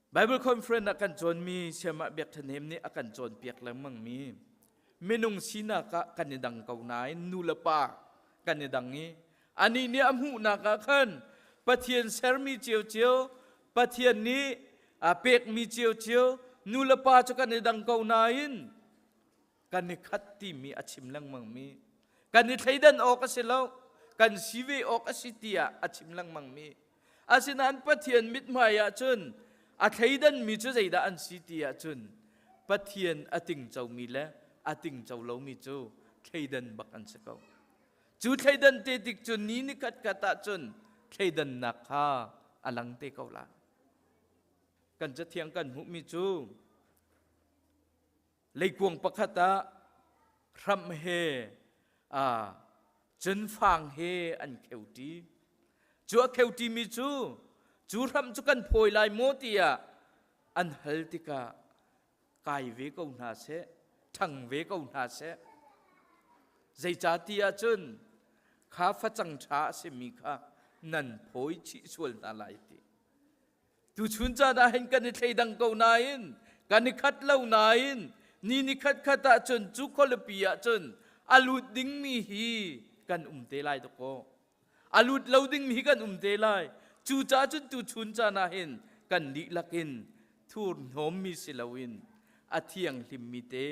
Bible conference ah kan cawnmi Siamah Biak Tha Hnem nih a kan cawnpiak lengmangmi minung sinak ah kan i dang ko nain nu le pa kan i dang i anih nih a hmuhnak ah khan Pathian sermi ciocio, Pathian nih a pekmi ciocio nu le pa cu kan i dang ko nain kan i khat timi a chim lengmangmi, kan i thleidan awk a si lo, kan si ve awk a si tiah a chim lengmangmi. Asinain Pathian mithmai ah cun a thleidanmi cu zeidah an si ti ahcun Pathian a tingcomi le a tingco lomi cu thleidan bak an si ko. Cu thleidan te tik cu ni ni khat khat ahcun thleidannak kha a lang te ko lai. Kan cathiang kan hmuhmi cu leikuang pakhat ah hramh he cun fang he an kheuṭi. Cu a kheuṭimi cu cu hramh cu kan phawi lai maw tiah an hal tikah kai ve ko hna seh, ṭhang ve ko hna seh. Zeicahtiah cun kha facang ṭha a simi kha nan phawi chih sual hna lai ti. Tuchun caan ah hin kan i thleidang ko nain, kan i khat lo nain, ni ni khat khat ah cun cu khualipi ah cun a lut dingmi hi kan um te lai dakaw. A lut lo dingmi hi kan um te lai. Cucaah cun tuchun caan ah hin kan dihlak in thurhnawmmi si loin a thianghlimmi te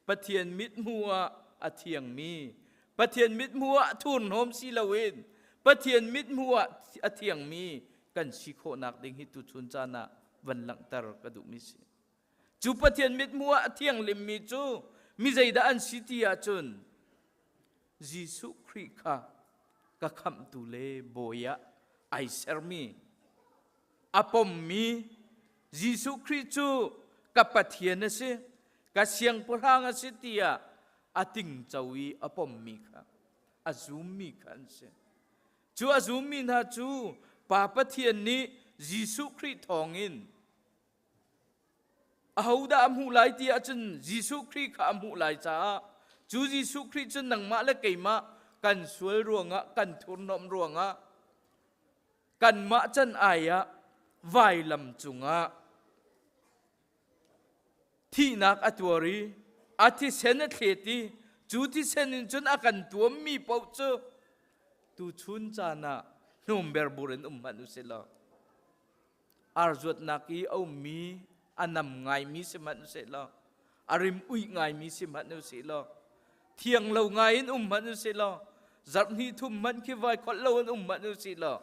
Pathian mithmuh ah a thiangmi, Pathian mithmuh ah thurhnawm si loin Pathian mithmuh ah a thiangmi kan si khawhnak ding hi tuchun caan ah van langhter ka duhmi si. Cu Pathian mithmuh ah a thianghlimmi cu mi zeidah an si ti ahcun Jesuh Khrih kha ka khamhtu le bawi ah ai sermi, a pommi Jesuh Khrih cu ka Pathian a si, ka siangpahrang a si tiah a tingco i a pommi kha, a zummi kha an si. Cu a zummi hna cu Pa Pathian nih Jesuh Khrih thawngin ahodah a hmuh lai ti ahcun Jesuh Khrih kha a hmuh lai caah cu Jesuh Khrih cu nangmah le keimah kan sual ruangah kan thurhnawmh ruangah kanmah can ai ah vailam cungah thihnak a tuar i a thisen a thlet i cu thisen in cun a kan tuammi paoh cu tuchun caan ah hnum berbur in um hmanh u sih law arzuatnak i a ummi a nam ngaimi si hmanh u sih law a rim uih ngaimi si hmanh u sih law thiang lo ngai in um hmanh u sih law zarh hnih thum hmanh khi vai kholh lo in um hmanh u sih law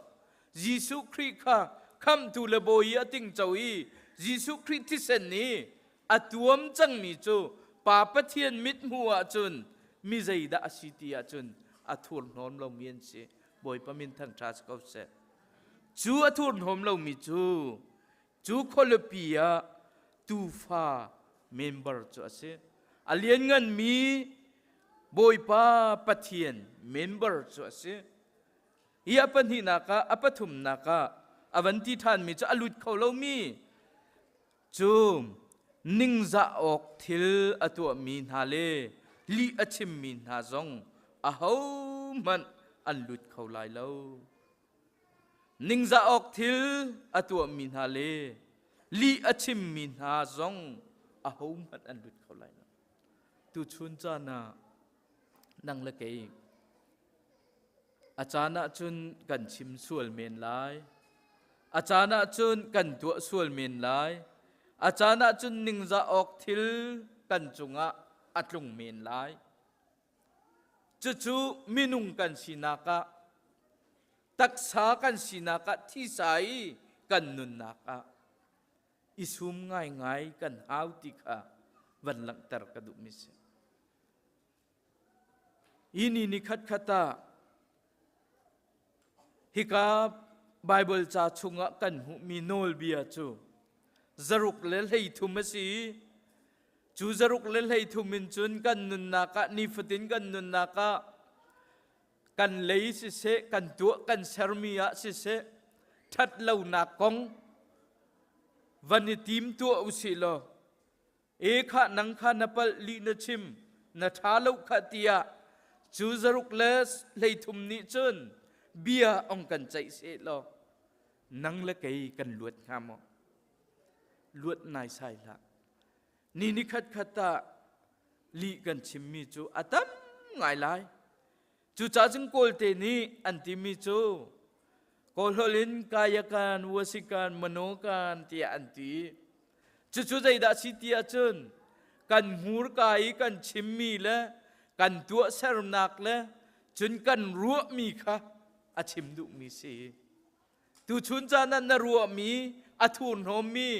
Jesuh Khrih kha khamhtu le bawi a tingco i Jesuh Khrih thisen nih a tuam cangmi cu Pa Pathian mithmuh ahcun mi zeidah a si ti ahcun a thurhnawm lomi an si. Bawipa min thangṭha si ko seh. Cu a thurhnawm lomi cu cu khualipi ah tuufa member cu a si. A liannganmi Bawipa Pathian member cu a si. Hi a pahnihnak ah, a pathumnak ah a van ti ṭhanmi cu a lut kho lomi cu ningzah awk thil a tuahmi hna le lih a chimmi hna zong ahohmanh an lut kho lai lo. Ningzah awk thil a tuahmi hna le lih a chimmi hna zong ahohmanh an lut kho lai lo. Tuchun caan ah nang le kei A caan ahcun kan chim sual men lai. A caan ahcun kan tuah sual men lai. A caan ahcun ningzah awk thil kan cungah a tlung men lai. Cucu minung kan sinak ah, taksa kan sinak ah, thisa i kan nunnak ah i sum ngaingai kan hau ti kha van langhter ka duhmi si. Hi ni ni khatkhat ah hika Baibal ca chungah kan hmuhmi nawlbia cu zaruk le 33 a si i cu zaruk le 33 in cun kan nunnak ah nifatin kan nunnak ah kan lei siseh kan tuah kan sermi ah siseh ṭhat lonak kong van i tim tuah u sih law E khah nang kha na palh lih na chim na ṭha lo khah tiah cu zaruk le 33 nih cun bia ong kan ceih seh law nang le kei kan luat hnga maw? Luat naisai hlah. Ni ni khat khat ah lih kan chimmi cu a tam ngai lai. Cucaah cun Kawlte nih an timi cu Kawlholh in kayakan, wasikan, manokan tiah an ti. Cucu zeidah a si ti ahcun kan hmurka i kan chimmi le kan tuahsernak le cun kan ruahmi kha a chim duhmi si. Tuchun caan ah na ruahmi a thurhnawmmi,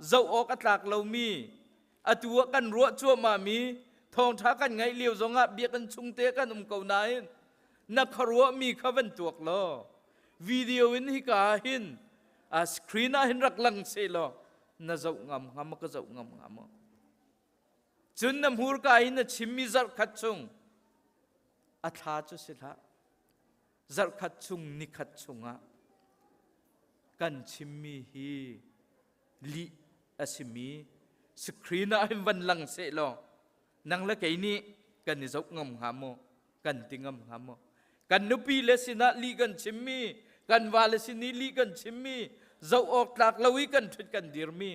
zoh awk a tlak lomi, atu ah kan ruah cuahmahmi thawngṭha kan ngaih lio zongah biakinn chungte kan um ko nain na khuaruahmi kha van tuak law video in hika ah hin screen ah hin rak lang seh law na zoh ngam hnga maw ka zoh ngam hnga maw? Cun na hmurka in na chimmi zarh khat chung a thla cu si hlah. Zarhkhat chung nikhat chungah kan chimmi hi lih a simi screen ah hin van lang seh law nang le kei nih kan i zoh ngam hnga maw kan ti ngam hnga maw kan nupi le sinah lih kan chimmi kan vale sin i lih kan chimmi zoh awk tlak lo i kan ṭhut kan dirmi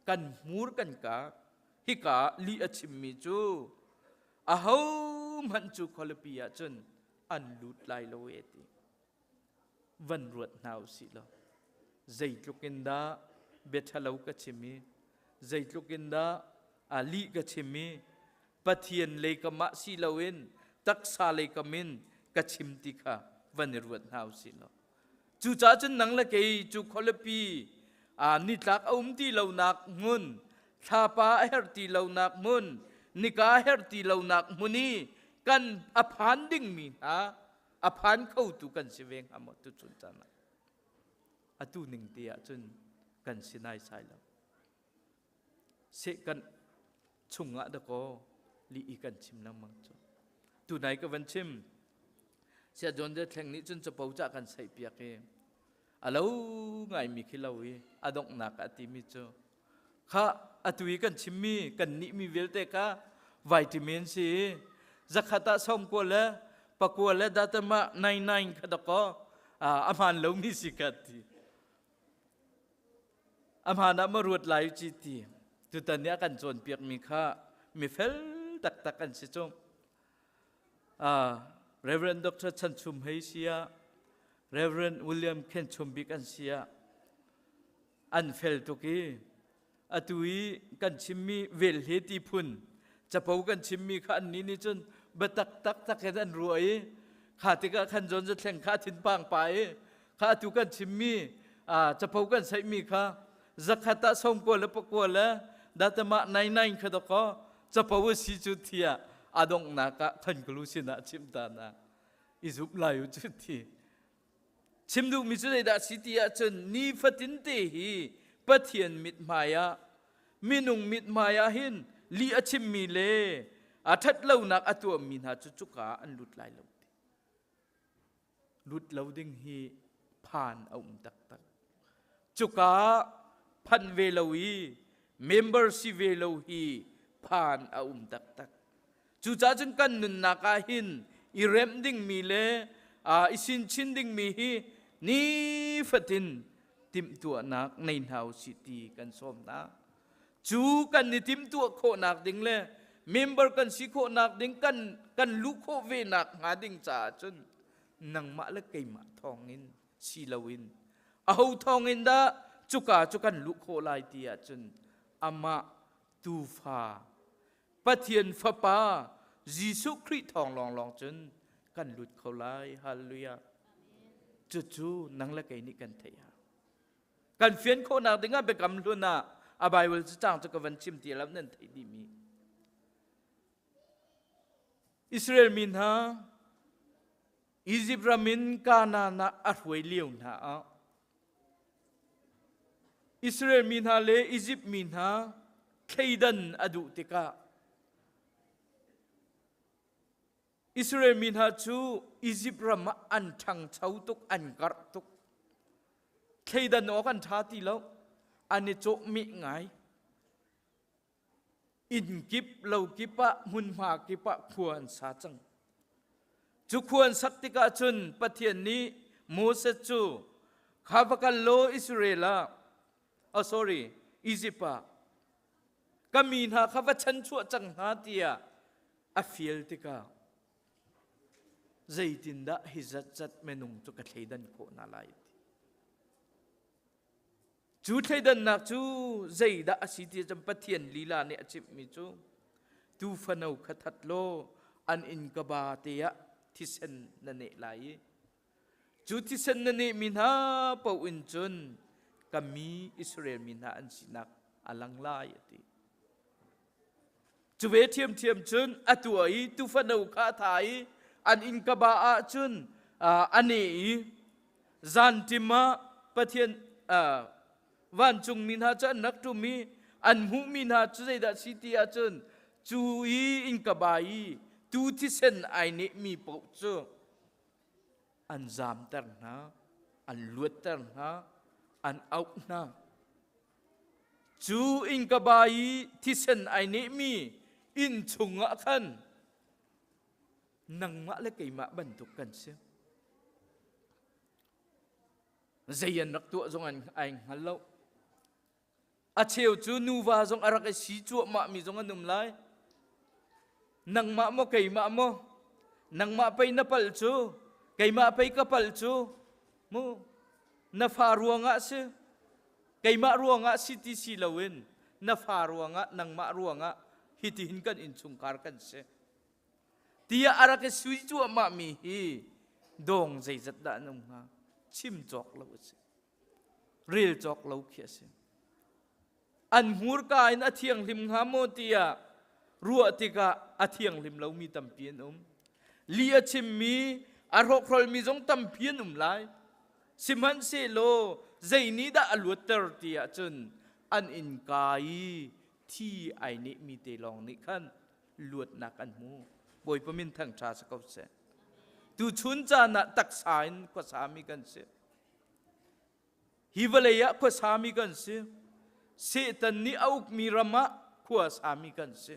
kan hmur kan ka hika lih a chimmi cu ahohmanh cu khualipi ah cun an lut lai lo e ti van ruat hna u sih law zeitluk in dah bia ṭhalo ka chim i zeitluk in dah a lih ka chim i Pathian lei kam ah si loin taksa lei kam in ka chim ti kha van i ruat hna u sih law cucaah cun nang le kei cu khualipi nitlak a um ti lonak hmun thlapa a herh ti lonak hmun nika a herh ti lonak hmun i kan a phan dingmi hna a phan khotu kan si ve hnga maw tuchun caan ah atu ning te ah cun kan si naisai lo seh kan chungah dakaw li i kan chim lengmang cu tunai ka van chim sia John de Thleng nih cun capo ca kan saih piak i a lo ngaimi khi lo i a donghnak a timi cu kha atu i kan chimmi kan nihmi vialte kha vitamin si zakhat ah som kua le pakua le datama 99 kha dakaw a hmaan lomi si ka ti a hmaan ah ma ruat lai ci ti tutan nih a kan cawnpiakmi kha mifel taktak an si cu Reverend Dr. Chan Chum Hei sia Reverend William Khen Chum Bik an sia an fel tuk i atu i kan chimmi vel he ti phun capo kan chimmi kha an nih nih cun biatak taktak in an ruah i kha tikah khan John Zathleng kha thin pang pa i kha atu kan chimmi capo kan saihmi kha zakhat ah sawmkua le pakua le datama nai nai kha doko capo a si cu thia a donghnak ah conclusion ah chim ta na i zup lai u cu thi Chim duhmi cu zeidah si ti ahcun nifatin te hi Pathian mithmai ah minung mithmai ah hin lih a chimmi le a ṭhatlonak a tuahmi hna cu cuka ah an lut lai lo ti. Lut lo ding hi phan a um taktak. Cuka phanh ve lo i member si ve lo hi phan a um taktak. Cucaah cun kan nunnak ah hin i remh dingmi le i sinchin dingmi hi nifatin timhtuahnak nei hna u sih ti kan sawm hna. Cu kan i timhtuah khawhnak ding le member kan si khawhnak ding kan kan luh khawh ve nak hnga ding caah cun nangmah le keimah thawngin si loin aho thawngin dah cuka cu kan luh khawh lai ti ahcun amah tuufa Pathian Fapa Jesuh Khrih thawng lawnglawng cun kan lut kho lai. Hallelujah. Cucu nang le kei nih kan theih hau. Kan fian khawhnak dingah biakam hlun ah a Bible cacang cu ka van chim ti lo nan theih dihmi. Israel mi hna Egypt ram in Kanaan ah a hruai lio hna ah Israel mi hna le Izipt mi hna thleidan a duh tikah Israel mi hna cu Izipt ram ah an ṭhangcho tuk, an karh tuk. Thleidan awk an ṭha ti lo. An i cawhmeh ngai. Inn kip lo kip ah hmunhma kip ah khua an sa cang. Cu khua an sak tikah cun Pathian nih Moses cu kha va kal law Israel ah Oh sorry, Egypt ah ka mi hna kha va chanchuah cang hna tiah a fial tikah zeitindah hi zatzat minung cu ka thleidan khawh hna lai ti. Cu thleidannak cu zeidah a si ti cun Pathian lila nih a chimhmi cu tuufano kha that law an inn ka ba te ah thisen na neh lai i cu thisen na nehmi hna paoh in cun ka mi Israel mi hna an sinak a lang lai a ti. Cu ve ṭhiamṭhiam cun a tuah i tuufano kha a tha i an inn ka ba ah cun a neh i zanṭim ah Pathian vancungmi hna cu an rak ṭum i an hmuhmi hna cu zeidah si ti ahcun cu i innka ba i tuu thisen ai nehmi paoh cu an zamter hna, an luatter hna, an auh hna. Cu innka ba i thisen ai nehmi inn chungah khan nangmah le keimah bantuk kan si. Zei an rak tuah zong an ai hngal lo. A cheu cu nuva zong a rak i si cuahmah mi zong an um lai. Nangmah maw keimah maw? Nangmah pei na palh cu, keimah pei ka palh cu. Mu na fa ruangah si, keimah ruangah si ti si loin na fa ruangah nangmah ruangah hitihin kan innchungkhar kan si. Tiah a rak i sui cuahmah mi hi dawng zeizat dah an um hnga? Chim cawk lo a si. Rel cawk lo khi a si. An hmurka in a thianghlim hnga maw tiah ruah tikah a thianghlim lomi tampi an um. Lih a chimmi, a hrawkhrolmi zong tampi an um lai. Sihmanhsehlaw zei nih dah a luatter ti ahcun an innka i thi ai nehmi te lawng nih khan luatnak an hmu. Bawipa min thangṭha si ko seh. Tuchun caan ah taksa in khuasami kan si. Hi vawlei ah khuasami kan si. Satan nih a ukmi ram ah khua sami kan si.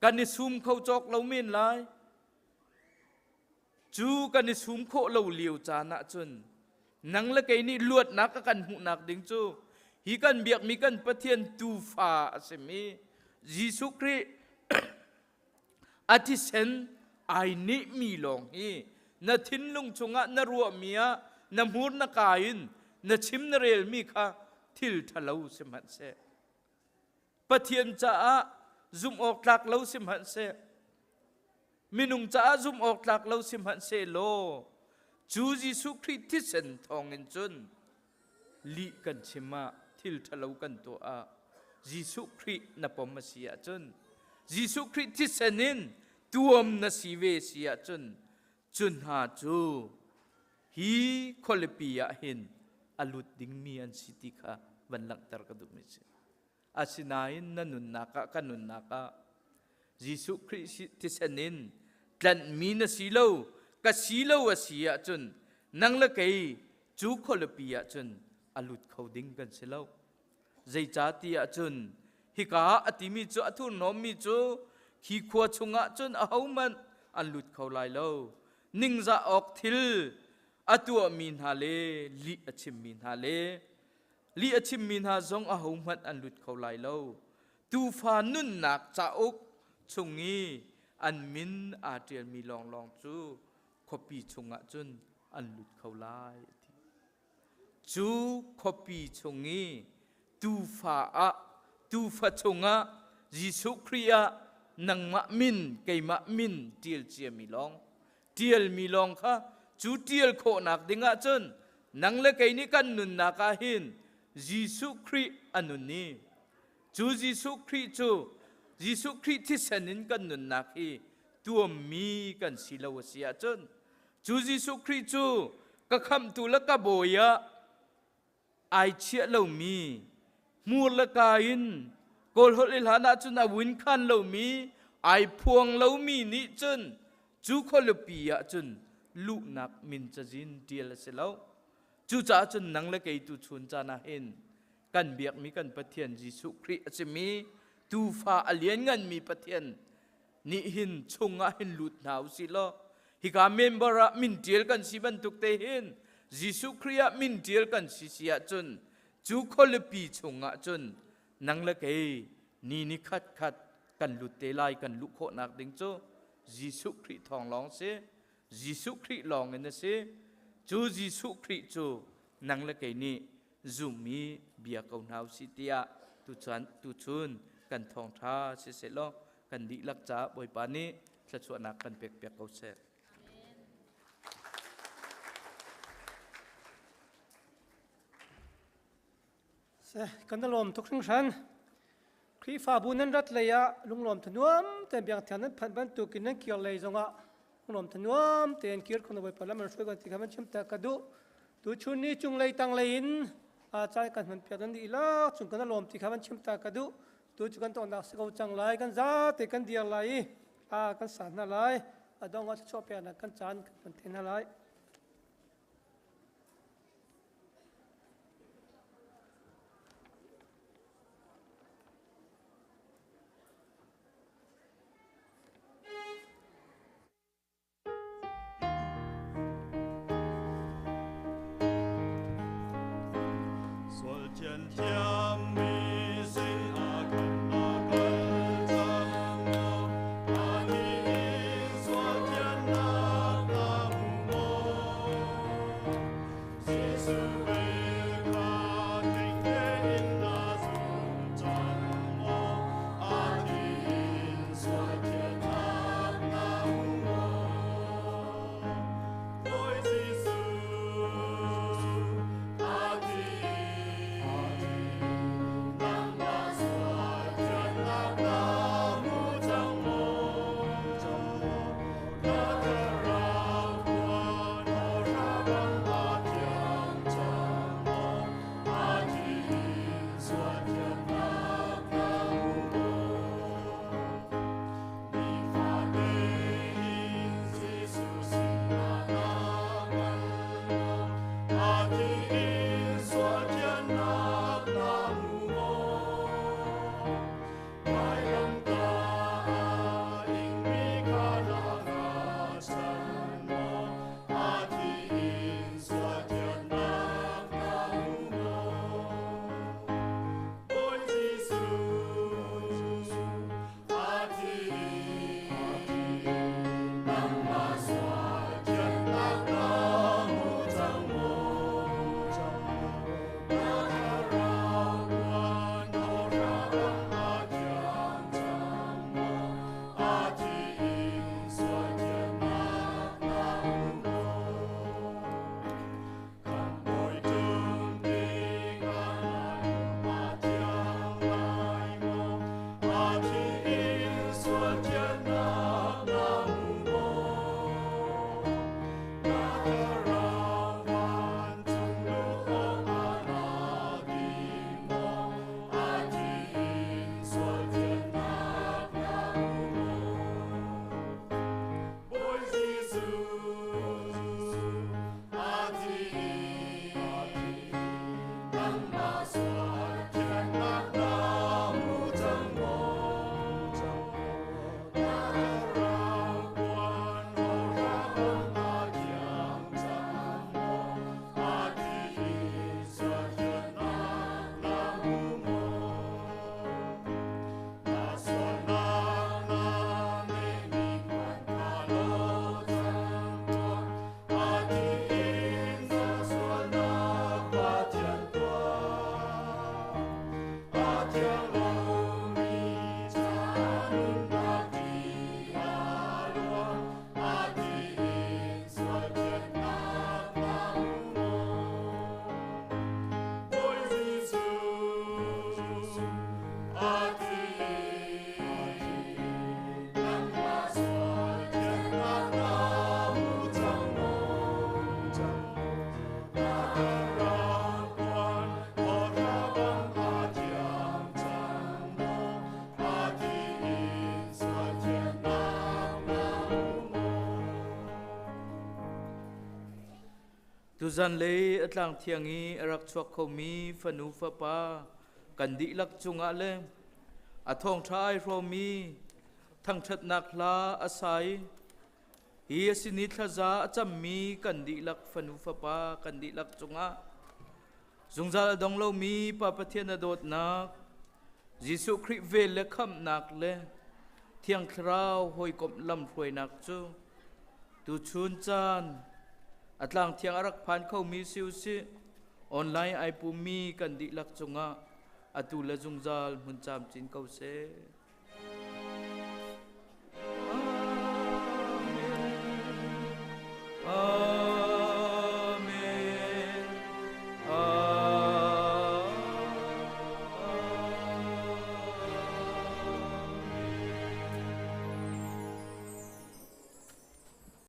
Kan i sum kho cawk lo men lai. Cu kan i sum khawh lo lio caan ah cun nang le kei nih luatnak a kan hmuhnak ding cu hi kan biakmi kan Pathian tuufa a simi Jesuh Khrih A thisen ai nehmi lawng hi na thinlung chungah na ruahmi ah na hmur na ka in na chim na relmi kha thil ṭhalo sihmanhseh Pathian caah zumh awk tlak lo sihmanhseh minung caah zumh awk tlak lo sihmanhseh law cu Jesuh Khrih thisen thawngin cun lih kan chim ah thil ṭhalo kan tuah ah Jesuh Khrih na pom a si ahcun Jesuh Khrih thisen in tuam na si ve si ahcun cu hna cu hi khualipi ah hin a lut dingmi an si ti kha van langhter ka duhmi si. Asinain na nunnak ah ka nunnak ah Jesuh Khrih thisen in tlanhmi na si lo ka si lo a si ahcun nang le kei cu khualipi ahcun a lut kho ding kan si lo. Zeicahtiah cun hika ah a timi cu a thurhnawmmi cu khi khua chungah cun ahohmanh an lut kho lai lo. Ningzah awk thil a tuahmi hna le lih a chimmi hna le Lih a chimmi hna zong ahohmanh an lut kho lai lo. Tuufa nunnak cauk chung i an min aa ṭialmi lawnglawng cu khuapi chungah cun an lut kho lai a ti. Cu khuapi chung i tuufa ah tuufa chungah Jesuh Khrih ah nangmah min keimah min ṭial ciami lawng ṭialmi lawng kha cu ṭial khawhnak dingah cun nang le kei nih kan nunnak ah hin Jesuh Khrih a nun i cu Jesuh Khrih cu Jesuh Khrih thisen in kan nunnak hi tuammi kan si lo a si ahcun cu Jesuh Khrih cu ka khamhtu le ka bawi ah ai chiah lomi hmur le ka in kawlholh i hlan ahcun a win khan lomi ai phuang lomi nih cun cu khualipi ah cun luhnak min cazin ṭial a si lo. Cucaah cun nang le kei tu chun caan ah hin kan biakmi kan Pathian Jesuh Khrih a simi tuufa a liannganmi Pathian nih hin chungah hin lut hna u sih law hika member ah min ṭial kan si bantuk te hin Jesuh Khrih ah min ṭial kan si si ahcun Cu khualipi chungah cun nang le kei ni ni khat khat kan lut te lai. Kan luh khawhnak ding cu Jesuh Khrih thawng lawng si. Jesuh Khrih lawng in a si. Cu Jesuh Khrih cu nang le kei nih zummi bia ko hna usih tiah tuchan tuchun kan thawngṭha siseh law kan dihlak caah Bawipa nih thluachuahnak kan pek piak ko seh. Kan lawm tuk hringhran. Khrihfabu nan rat lei ah lunglawm thanuam tein biakṭheng nan phanh bantukin nan kir lei zongah lunglawm thanuam tein kir khun Bawipa lam an hruai kan ti kha van chim ta ka duh. Tuchun ni cunglei tanglei in caan kan hman piak nan dihlak cung kan lawm ti kha van chim ta ka duh. Tu cu kan tonnak si ko cang lai, kan zate kan dir lai i kan sa hna lai. A dong ah thluachuah peknak kan caan kan hman te hna lai. Sual thian thiammi sin ah khan na kal cang maw? Anih in sual thiannak na hmu maw? Jesuh vel kha tling tein na zum cang maw? Anih in sual thiannak na hmu maw? Bawi Jesuh, a ti, nangmah sual thiannak na hmu cang maw? Na thlarau puan hawhra bang a thiang cang maw? A thi in sual thiannak na hmu maw? Nifate in Jesuh sinah na kal maw? A thi in sual thiannak na hmu maw? Vailamtah a ingmi kha na hngalchan maw? A thi in sual thiannak na hmu maw? Bawi Jesuh, a thi, nangmah sual thiannak na hmu cang maw? Na thlarau puan hawhra bang a thiang cang maw? A thi in sual thiannak na hmu maw? Kan bawi ṭum tikah na lung a thiang lai maw? A thi in sual thiannak na hmu maw? Na thlarau vancung luh awk ah naa tim maw? A thi in sual thiannak na hmu maw? Bawi Jesuh, a thi, nangmah sual thiannak na hmu cang maw? Na thlarau puan hawhra bang a thiang cang maw? A thi in sual thiannak na hmu maw? Na sualnak na ngeihmi hmanh kha law cang tuah. A thi in na sualnak pa thian tuah. A thiang lomi caah nunnak ti a luang. A thi in sual thiannak na hmu maw? Bawi Jesuh, a thi, nangmah sual thiannak na hmu cang maw? Na thlarau puan hawhra bang a thiang cang maw? A thi in sual thiannak na hmu maw? Tuzan lei a tlang thiang i a rak chuak khomi fanu fapa kan dihlak cungah le a thawngṭha ai hrawmmi thangṭhatnak hla a sa i hi a sin i thlaza a cammi kan dihlak fanu fapa kan dihlak cungah. Zungzal a dong lomi Pa Pathian a dawtnak, Jesuh Khrih vel le khamhnak le Thiang Thlarau hawikomh lamhruainak cu tuchun caan a tlang thiang a rak phan khomi si usih, online ai pummi kan dihlak cungah atu le zungzal hmun camcin ko seh.